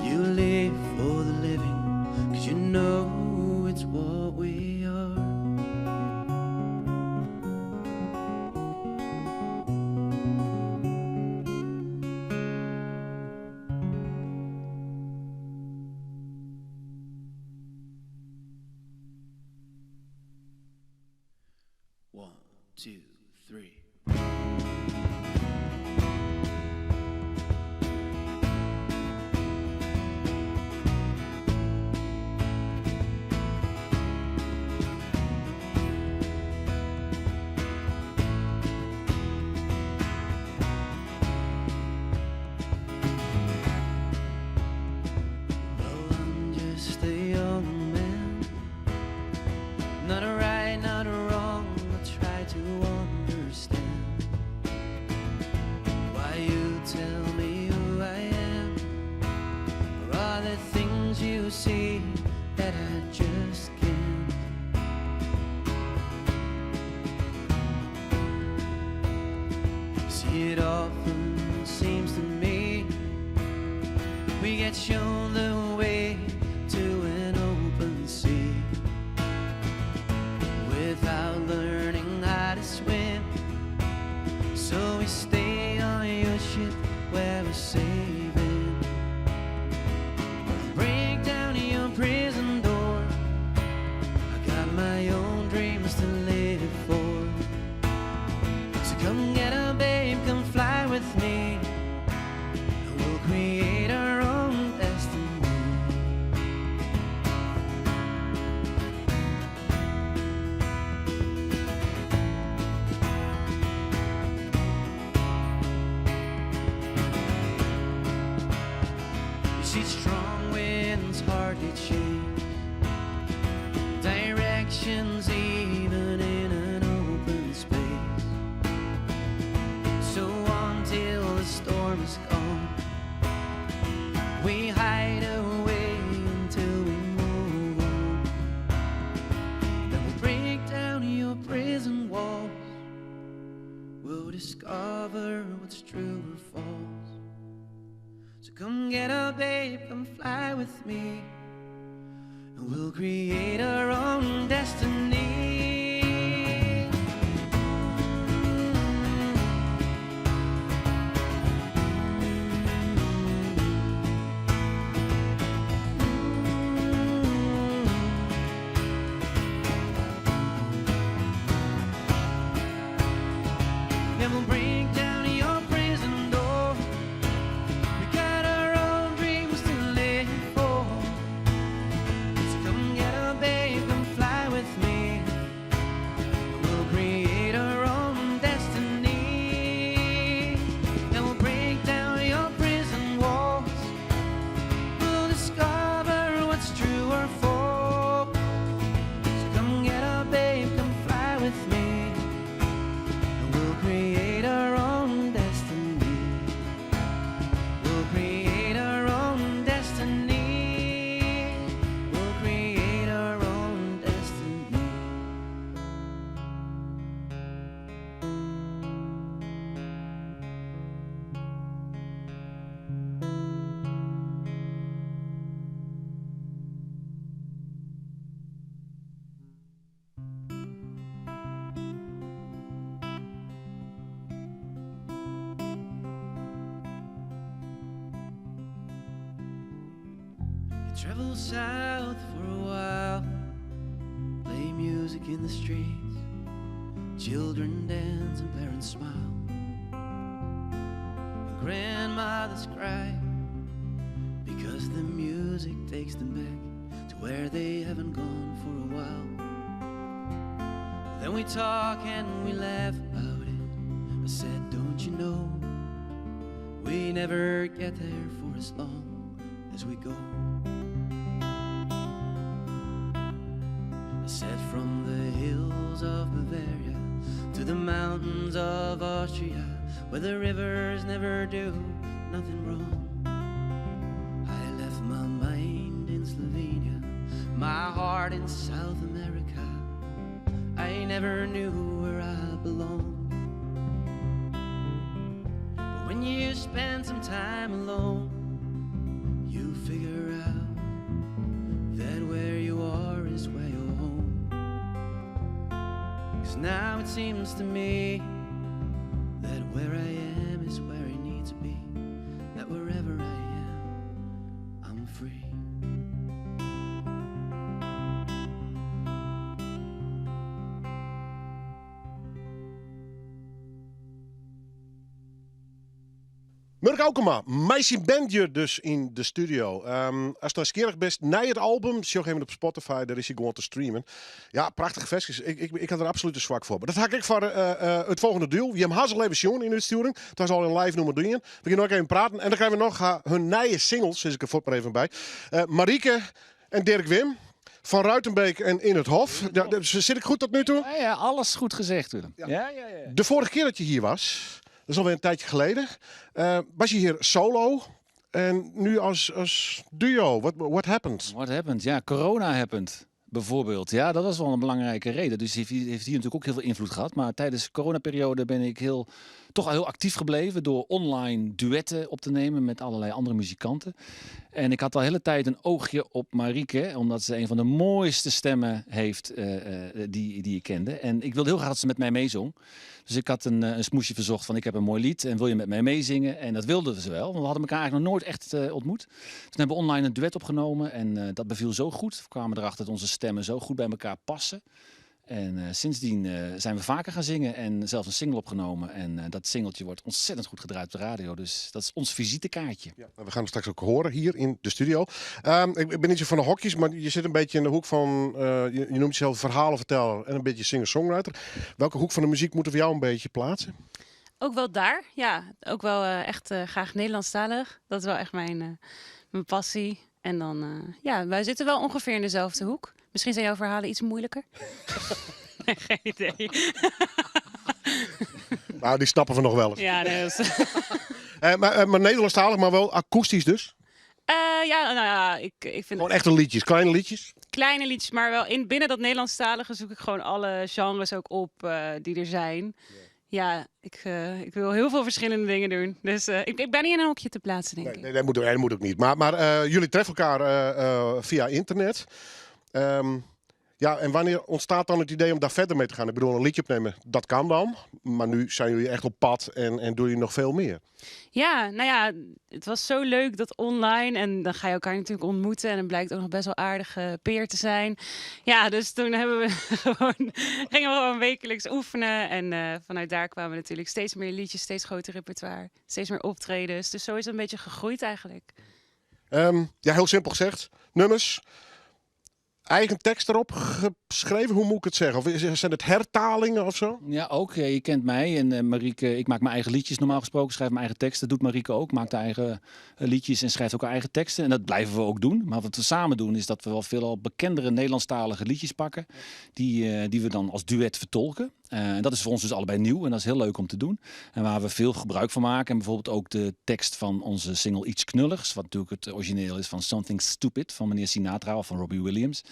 S2: You live for the living, 'cause you know it's what we are. One, two, three. Well, I'm just a young man. Not a right, not a wrong. I try to understand why you tell me who I am, or are there things you see that I just can't. See, it often seems to me we get shown the way to an open sea without learning how to swim. So we stay on your ship where we're saving. Break down your prison door. I got my own dreams to live for. So come get a babe, come fly with me. And we'll create our own destiny. You see, strong winds hardly change directions, even in an open space. So until the storm is gone, we hide away until we move on. Then we'll break down your prison walls. We'll discover what's true or false. So come get a babe, come fly with me. And we'll create our own destiny. And we'll break down your prison door. We got our own dreams to live for. So come get a babe, come fly with me. We'll create our own destiny. And we'll break down your prison walls. We'll discover what's true or false. So come get a babe, come fly with me. And we'll create our own destiny. We'll create our own destiny. We'll create our own destiny. You travel south for a while, play music in the streets, children dance and parents smile, and grandmothers cry because the music takes them back to where they haven't gone for a while. Then we talk and we laugh about it. I said, Don't you know? We never get there for as long as we go. I said, From the hills of Bavaria to the mountains of Austria, where the rivers never do nothing wrong. I left my mind in Slovenia, my heart in South America. I never knew where I belonged. But when you spend some time alone, you figure out that where you are is where you're home. Cause now it seems to me that where I am is where I need to be. That wherever I am, I'm free.
S1: Murk Aukema, mei syn band hjir dus yn de studio. Ast nijsgjirrich bist nei it album, sjoch even op Spotify, dêr is hy gewoan te streamen. Ja, prachtige ferskes. Ik ha der absolút in swak foar. Mar dat ha ik ek foar it folgjende duo. Jim ha se al even sjoen yn de útstjoering. It was al in live nûmer dien. We gean noch even praten en dan krije we noch hun nije singles, sis ik der fuort mar even by. Marieke en Dirk Wim van Ruitenbeek en In het Hof. Ja, zit ik goed tot nu toe?
S8: Ja, alles goed gezegd, Willem. Ja.
S1: De vorige keer dat je hier was, dat is alweer een tijdje geleden, was je hier solo en nu als duo. What happened?
S8: What happened? Ja, corona happened. Bijvoorbeeld. Ja, dat was wel een belangrijke reden. Dus heeft hier natuurlijk ook heel veel invloed gehad. Maar tijdens de coronaperiode ben ik toch al heel actief gebleven door online duetten op te nemen met allerlei andere muzikanten. En ik had al de hele tijd een oogje op Marieke, omdat ze een van de mooiste stemmen heeft die ik kende. En ik wilde heel graag dat ze met mij meezong. Dus ik had een smoesje verzocht van ik heb een mooi lied en wil je met mij meezingen? En dat wilden ze wel, want we hadden elkaar eigenlijk nog nooit echt ontmoet. Dus toen hebben we online een duet opgenomen en dat beviel zo goed. We kwamen erachter dat onze stemmen zo goed bij elkaar passen. En sindsdien zijn we vaker gaan zingen en zelfs een single opgenomen. En dat singeltje wordt ontzettend goed gedraaid op de radio. Dus dat is ons visitekaartje.
S1: Ja, we gaan het straks ook horen hier in de studio. Ik ben niet zo van de hokjes, maar je zit een beetje in de hoek van... je noemt jezelf verhalenverteller en een beetje singer-songwriter. Welke hoek van de muziek moeten we jou een beetje plaatsen?
S9: Ook wel daar, ja. Ook wel echt graag Nederlandstalig. Dat is wel echt mijn passie. En dan, ja, wij zitten wel ongeveer in dezelfde hoek. Misschien zijn jouw verhalen iets moeilijker. Nee, geen idee.
S1: Nou, die snappen we nog wel eens.
S9: Ja, nee, dat is
S1: Maar Nederlandstalig, maar wel akoestisch dus?
S9: Ja, nou ja, ik vind
S1: Gewoon echte liedjes, kleine liedjes?
S9: Kleine liedjes, maar wel binnen dat Nederlandstalige zoek ik gewoon alle genres ook op die er zijn. Ja, ik wil heel veel verschillende dingen doen. Dus ik ben niet in een hokje te plaatsen, denk
S1: Nee,
S9: ik.
S1: nee, dat moet ook niet. Maar jullie treffen elkaar via internet. Ja, en wanneer ontstaat dan het idee om daar verder mee te gaan? Ik bedoel, een liedje opnemen, dat kan dan. Maar nu zijn jullie echt op pad en doe je nog veel meer.
S9: Ja, nou ja, het was zo leuk dat online. En dan ga je elkaar natuurlijk ontmoeten. En het blijkt ook nog best wel aardige peer te zijn. Ja, dus toen hebben we gewoon, gingen we gewoon wekelijks oefenen. En vanuit daar kwamen natuurlijk steeds meer liedjes, steeds groter repertoire. Steeds meer optredens. Dus zo is het een beetje gegroeid eigenlijk.
S1: Ja, heel simpel gezegd. Nummers. Eigen tekst erop geschreven, hoe moet ik het zeggen? Of zijn het hertalingen of zo?
S8: Ja, ook. Je kent mij en Marieke. Ik maak mijn eigen liedjes normaal gesproken, schrijf mijn eigen teksten. Dat doet Marieke ook. Maakt haar eigen liedjes en schrijft ook haar eigen teksten. En dat blijven we ook doen. Maar wat we samen doen is dat we wel veelal bekendere Nederlandstalige liedjes pakken. Die we dan als duet vertolken. En dat is voor ons dus allebei nieuw en dat is heel leuk om te doen. En waar we veel gebruik van maken. En bijvoorbeeld ook de tekst van onze single Iets Knulligs. Wat natuurlijk het origineel is van Something Stupid van meneer Sinatra of van Robbie Williams.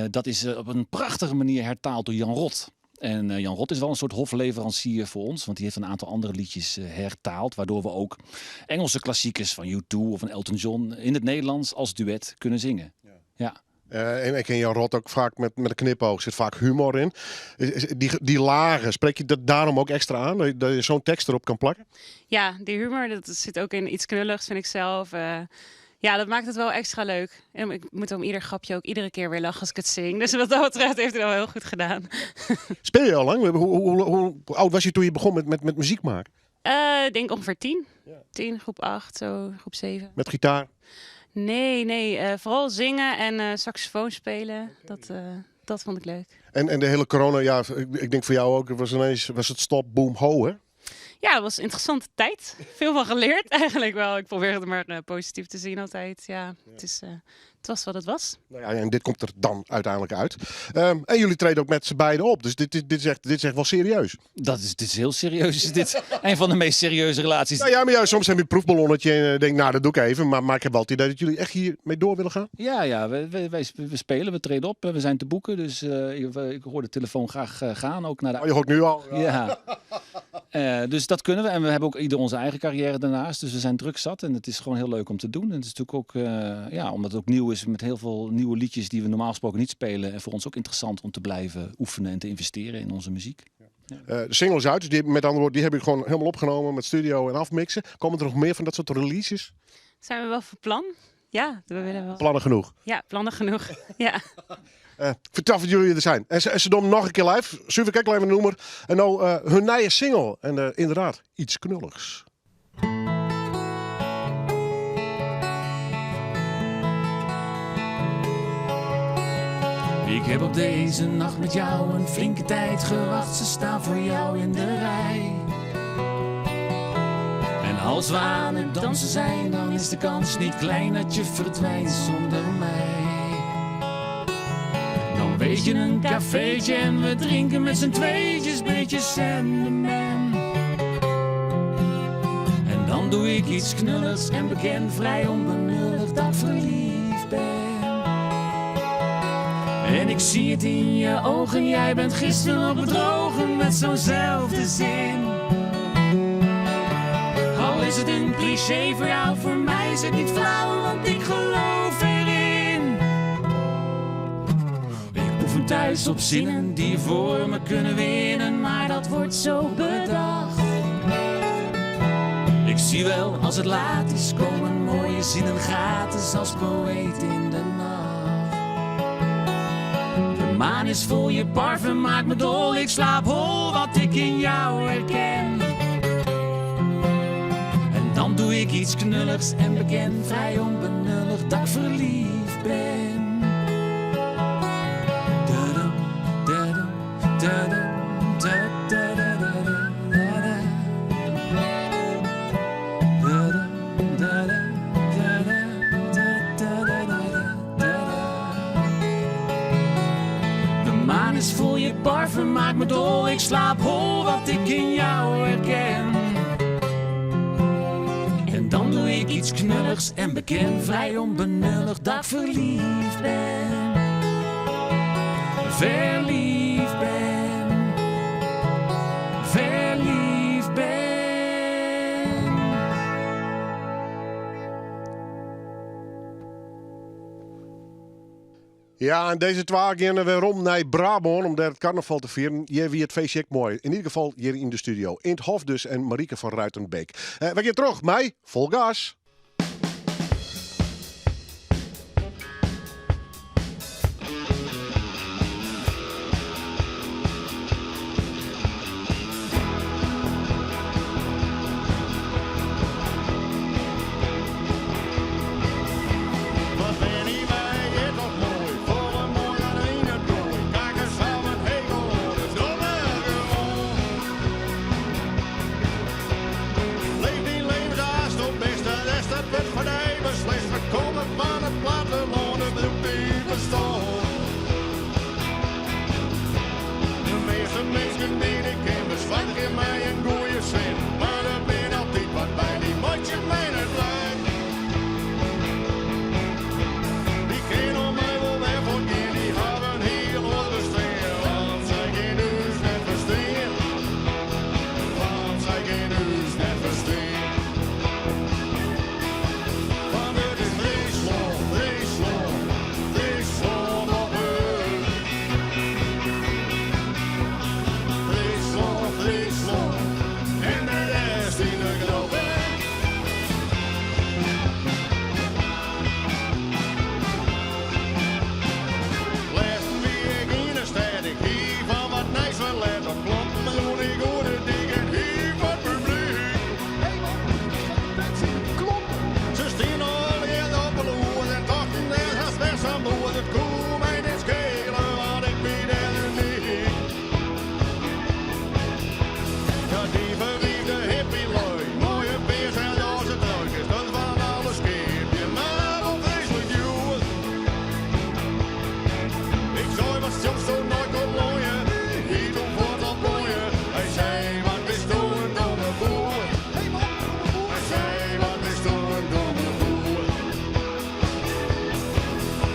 S8: Dat is op een prachtige manier hertaald door Jan Rot. En Jan Rot is wel een soort hofleverancier voor ons. Want die heeft een aantal andere liedjes hertaald. Waardoor we ook Engelse klassiekers van U2 of van Elton John in het Nederlands als duet kunnen zingen.
S1: En ik ken Jan Rot ook vaak met een knipoog. Er zit vaak humor in. Die lagen, spreek je dat daarom ook extra aan? Dat je zo'n tekst erop kan plakken?
S9: Ja, die humor, dat zit ook in iets knulligs, vind ik zelf. Ja, dat maakt het wel extra leuk. En ik moet om ieder grapje ook iedere keer weer lachen als ik het zing. Dus wat dat betreft heeft hij dat wel heel goed gedaan.
S1: Speel je al lang? Hoe oud was je toen je begon met muziek maken?
S9: Ik denk ongeveer 10. 10, groep 8, zo, groep 7.
S1: Met gitaar?
S9: Nee, nee, vooral zingen en saxofoon spelen. Dat vond ik leuk.
S1: En de hele corona, ja, ik denk voor jou ook, het was ineens, was het stop, boom, ho, hè?
S9: Ja, het was een interessante tijd. Veel van geleerd eigenlijk wel. Ik probeer het maar positief te zien altijd. Ja, het was wat het was.
S1: En dit komt er dan uiteindelijk uit. En jullie treden ook met z'n beiden op. Dus dit is echt wel serieus.
S8: Dit is heel serieus. Is dit een van de meest serieuze relaties?
S1: Nou ja, maar ja, soms heb je een proefballonnetje en denk, nou, dat doe ik even. Maar ik heb wel het idee dat jullie echt hiermee door willen gaan.
S8: Ja, ja, we spelen, we treden op, we zijn te boeken. Dus ik hoor de telefoon graag gaan. Ook naar de
S1: Oh, je hoort nu al.
S8: Ja. Ja. Dus dat kunnen we. En we hebben ook ieder onze eigen carrière daarnaast. Dus we zijn druk zat en het is gewoon heel leuk om te doen. En het is natuurlijk ook, ja, omdat het ook nieuw is met heel veel nieuwe liedjes die we normaal gesproken niet spelen. En voor ons ook interessant om te blijven oefenen en te investeren in onze muziek.
S1: Ja. De single is uit, dus die, met andere woorden, die heb ik gewoon helemaal opgenomen met studio en afmixen. Komen er nog meer van dat soort releases?
S9: Zijn we wel van plan? Ja, we willen wel.
S1: Plannen genoeg?
S9: Ja, plannen genoeg. Ja.
S1: Vertel dat jullie er zijn. En ze doen nog een keer live. Super, kijk even een noemer. En nou hun nieuwe single. En inderdaad, iets knulligs.
S2: Ik heb op deze nacht met jou een flinke tijd gewacht. Ze staan voor jou in de rij. En als we aan het dansen zijn, dan is de kans niet klein dat je verdwijnt zonder mij. Dan weet je een cafeetje en we drinken met z'n tweetjes beetje Sandeman. En dan doe ik iets knulligs en bekend vrij onbenullig dat ik verliefd ben. En ik zie het in je ogen, jij bent gisteren nog bedrogen met zo'nzelfde zin. Al is het een cliché voor jou, voor mij is het niet flauw, want ik geloof erin. Ik oefen thuis op zinnen die voor me kunnen winnen, maar dat wordt zo bedacht. Ik zie wel, als het laat is, komen mooie zinnen gratis als poëet in de nacht. De maan is vol, je parfum maakt me dol, ik slaap hol, wat ik in jou herken. En dan doe ik iets knulligs en bekend, vrij onbenullig, dat ik verliefd ben. Dadam, dadam, dadam, da, da, da, da, da, da. Dadam, dadam, dadam, da, da, da, da, da, da. De maan is vol, je parfum maakt me dol, ik slaap hol, wat ik in jou herken. En dan doe ik iets knulligs en bekend, vrij onbenullig, dat ik verliefd ben. Verliefd ben. Verliefd ben.
S1: Ja, en dizze twa geane werom nei Brabân om dêr it karnaval te fieren. Hjir wie it feestje ek moai. Yn ieder gefal hjir yn de studio. Int Hof dus en Marieke van Ruitenbeek. Wy gean troch mei Fol Gas.
S10: Wat bin dy my hjir toch moai, folle moaier yn it Goai. Kakers hawwe in hekel oan, dus doch mar gewoan. Leef dyn leven sa asto bist, de rest dat wurdt foar dy beslist. We komme fan it plattelân, dus brûk dyn ferstân. De measte minsken dy't ik ken, besoargje my in goeie sin. Mar der bin altyd wat by, dy meitsje my net blij. Dy kin om my wol wer fuortgean, dy hawwe in hiel oar bestean. Want sy kin ús net ferstean. Want sy kin ús net ferstean. Want it is Fryslân, Fryslân, Fryslân boppe. Fryslân, Fryslân, en de rest yn de groppe. Lêsten wie ik yn 'e stêd, ik hie fan wat nijs ferlet. Op klompen rûn ik oer de dyk en hie foar it publyk. Se stiene allegear op 'e loer en tochten dêr hast wer sa'n boer. It koe my net skele, want ik wie dêr unyk. Ja, dy ferwiifde hippie-lui, moaie pears en rôze trui, kinst der fan alles keapje, mar wol freeslik djoer. Ik sei, wat stjochsto nei Cologne? Hie toen fuort al plooie. Hy sei, wat bisto in domme boer. Hy sei, wat bisto in domme boer.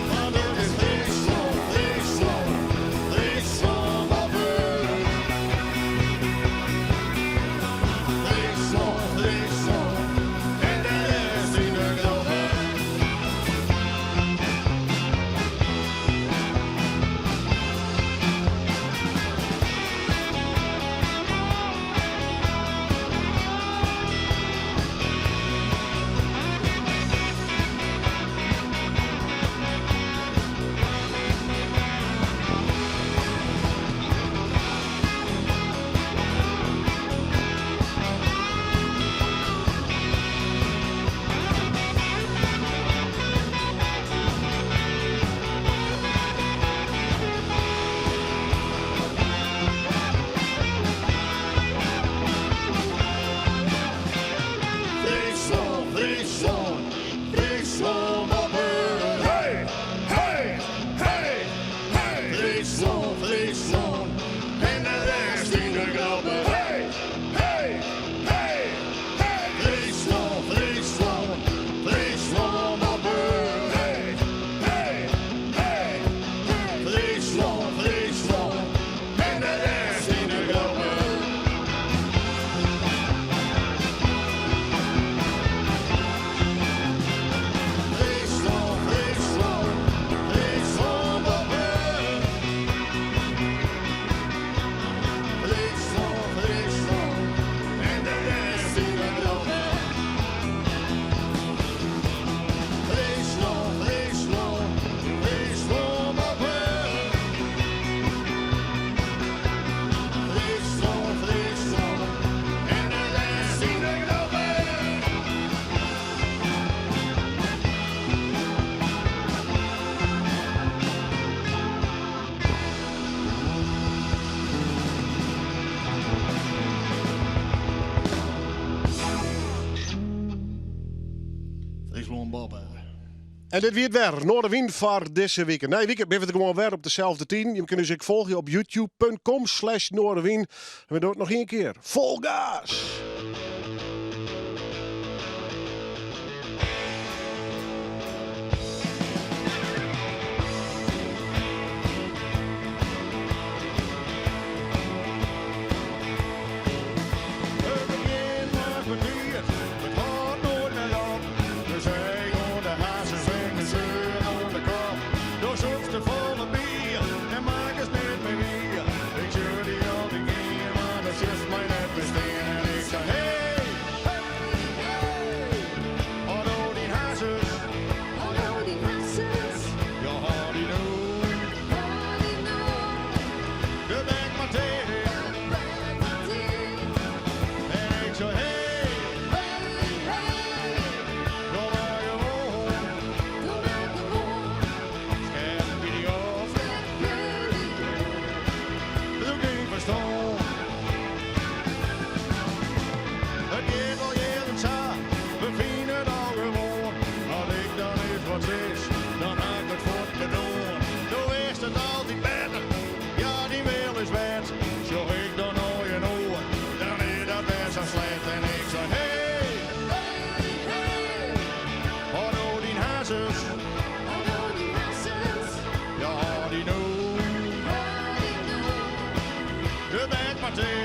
S10: Want it is Fryslân, Fryslân, Fryslân boppe. Fryslân, Fryslân, en de rest yn de groppe. Fryslân, Fryslân, Fryslân boppe. Hey, hey, hey, hey. Fryslân, Fryslân, en de rest yn de groppe. Hey, hey, hey, hey. Fryslân, Fryslân, Fryslân boppe. Hey, hey, hey, hey. Fryslân, Fryslân, en de rest yn de groppe. Fryslân, Fryslân, Fryslân boppe. Fryslân, Fryslân, en de rest yn de groppe. Fryslân, Fryslân, Fryslân boppe. Fryslân, Fryslân, en de rest yn de groppe. Fryslân boppe.
S1: En dit wie it wer, Noardewyn foar dizze wike. Nije wike binne we der gewoan wer op deselde tiden. Je kinne ús ek folgje op youtube.com/noardewyn. En we dogge it noch ien kear. Fol gas!
S10: It begjint mar betiid, it hâldt noait net op. De see oan de harsens en de seur oan de kop. Do sûpst te folle.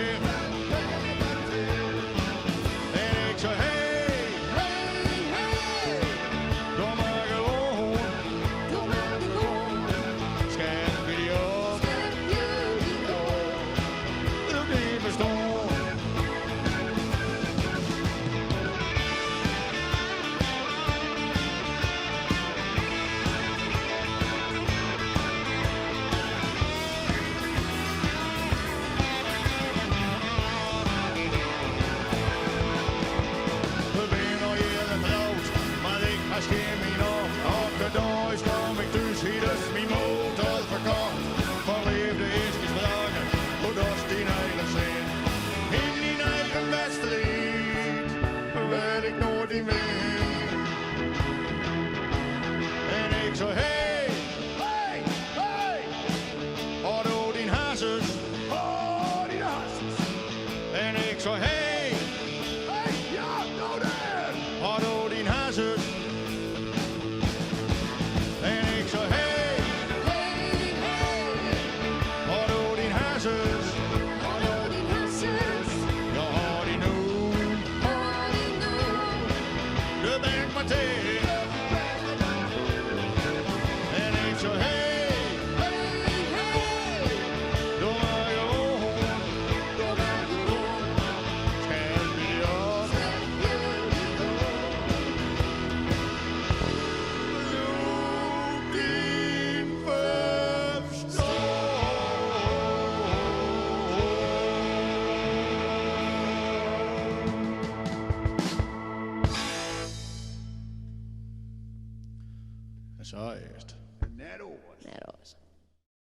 S10: weer. En ik zei, hey, hey, hey. Doe maar gewoon, doe maar gewoon. Scherp jullie op, scherp jullie op. Doe die verstaan. We zijn al jaren getrouwd, maar ik ga geen meer nog. Elke dag kom ik thuis, hier is mijn motor verkocht. Van liefde is gesproken, hoe dat is die eigen zin. In die eigen wedstrijd, werd ik nooit in win. En ik zei, hey, hey, hey, Otto die hazes, oh die hazes. En ik zei, hey, hey, ja, nou daar, Otto die hazes. En ik zei, hey, hey, hey, Otto die hazes, Otto die hazes. Ja, die nu, die nu, de ben ik maar tegen. En ik zei, hey, hey, hey, doe maar gewoon, doe maar gewoon. Scherp jullie op, scherp jullie op. Zoek die verstand.
S3: En zo is het.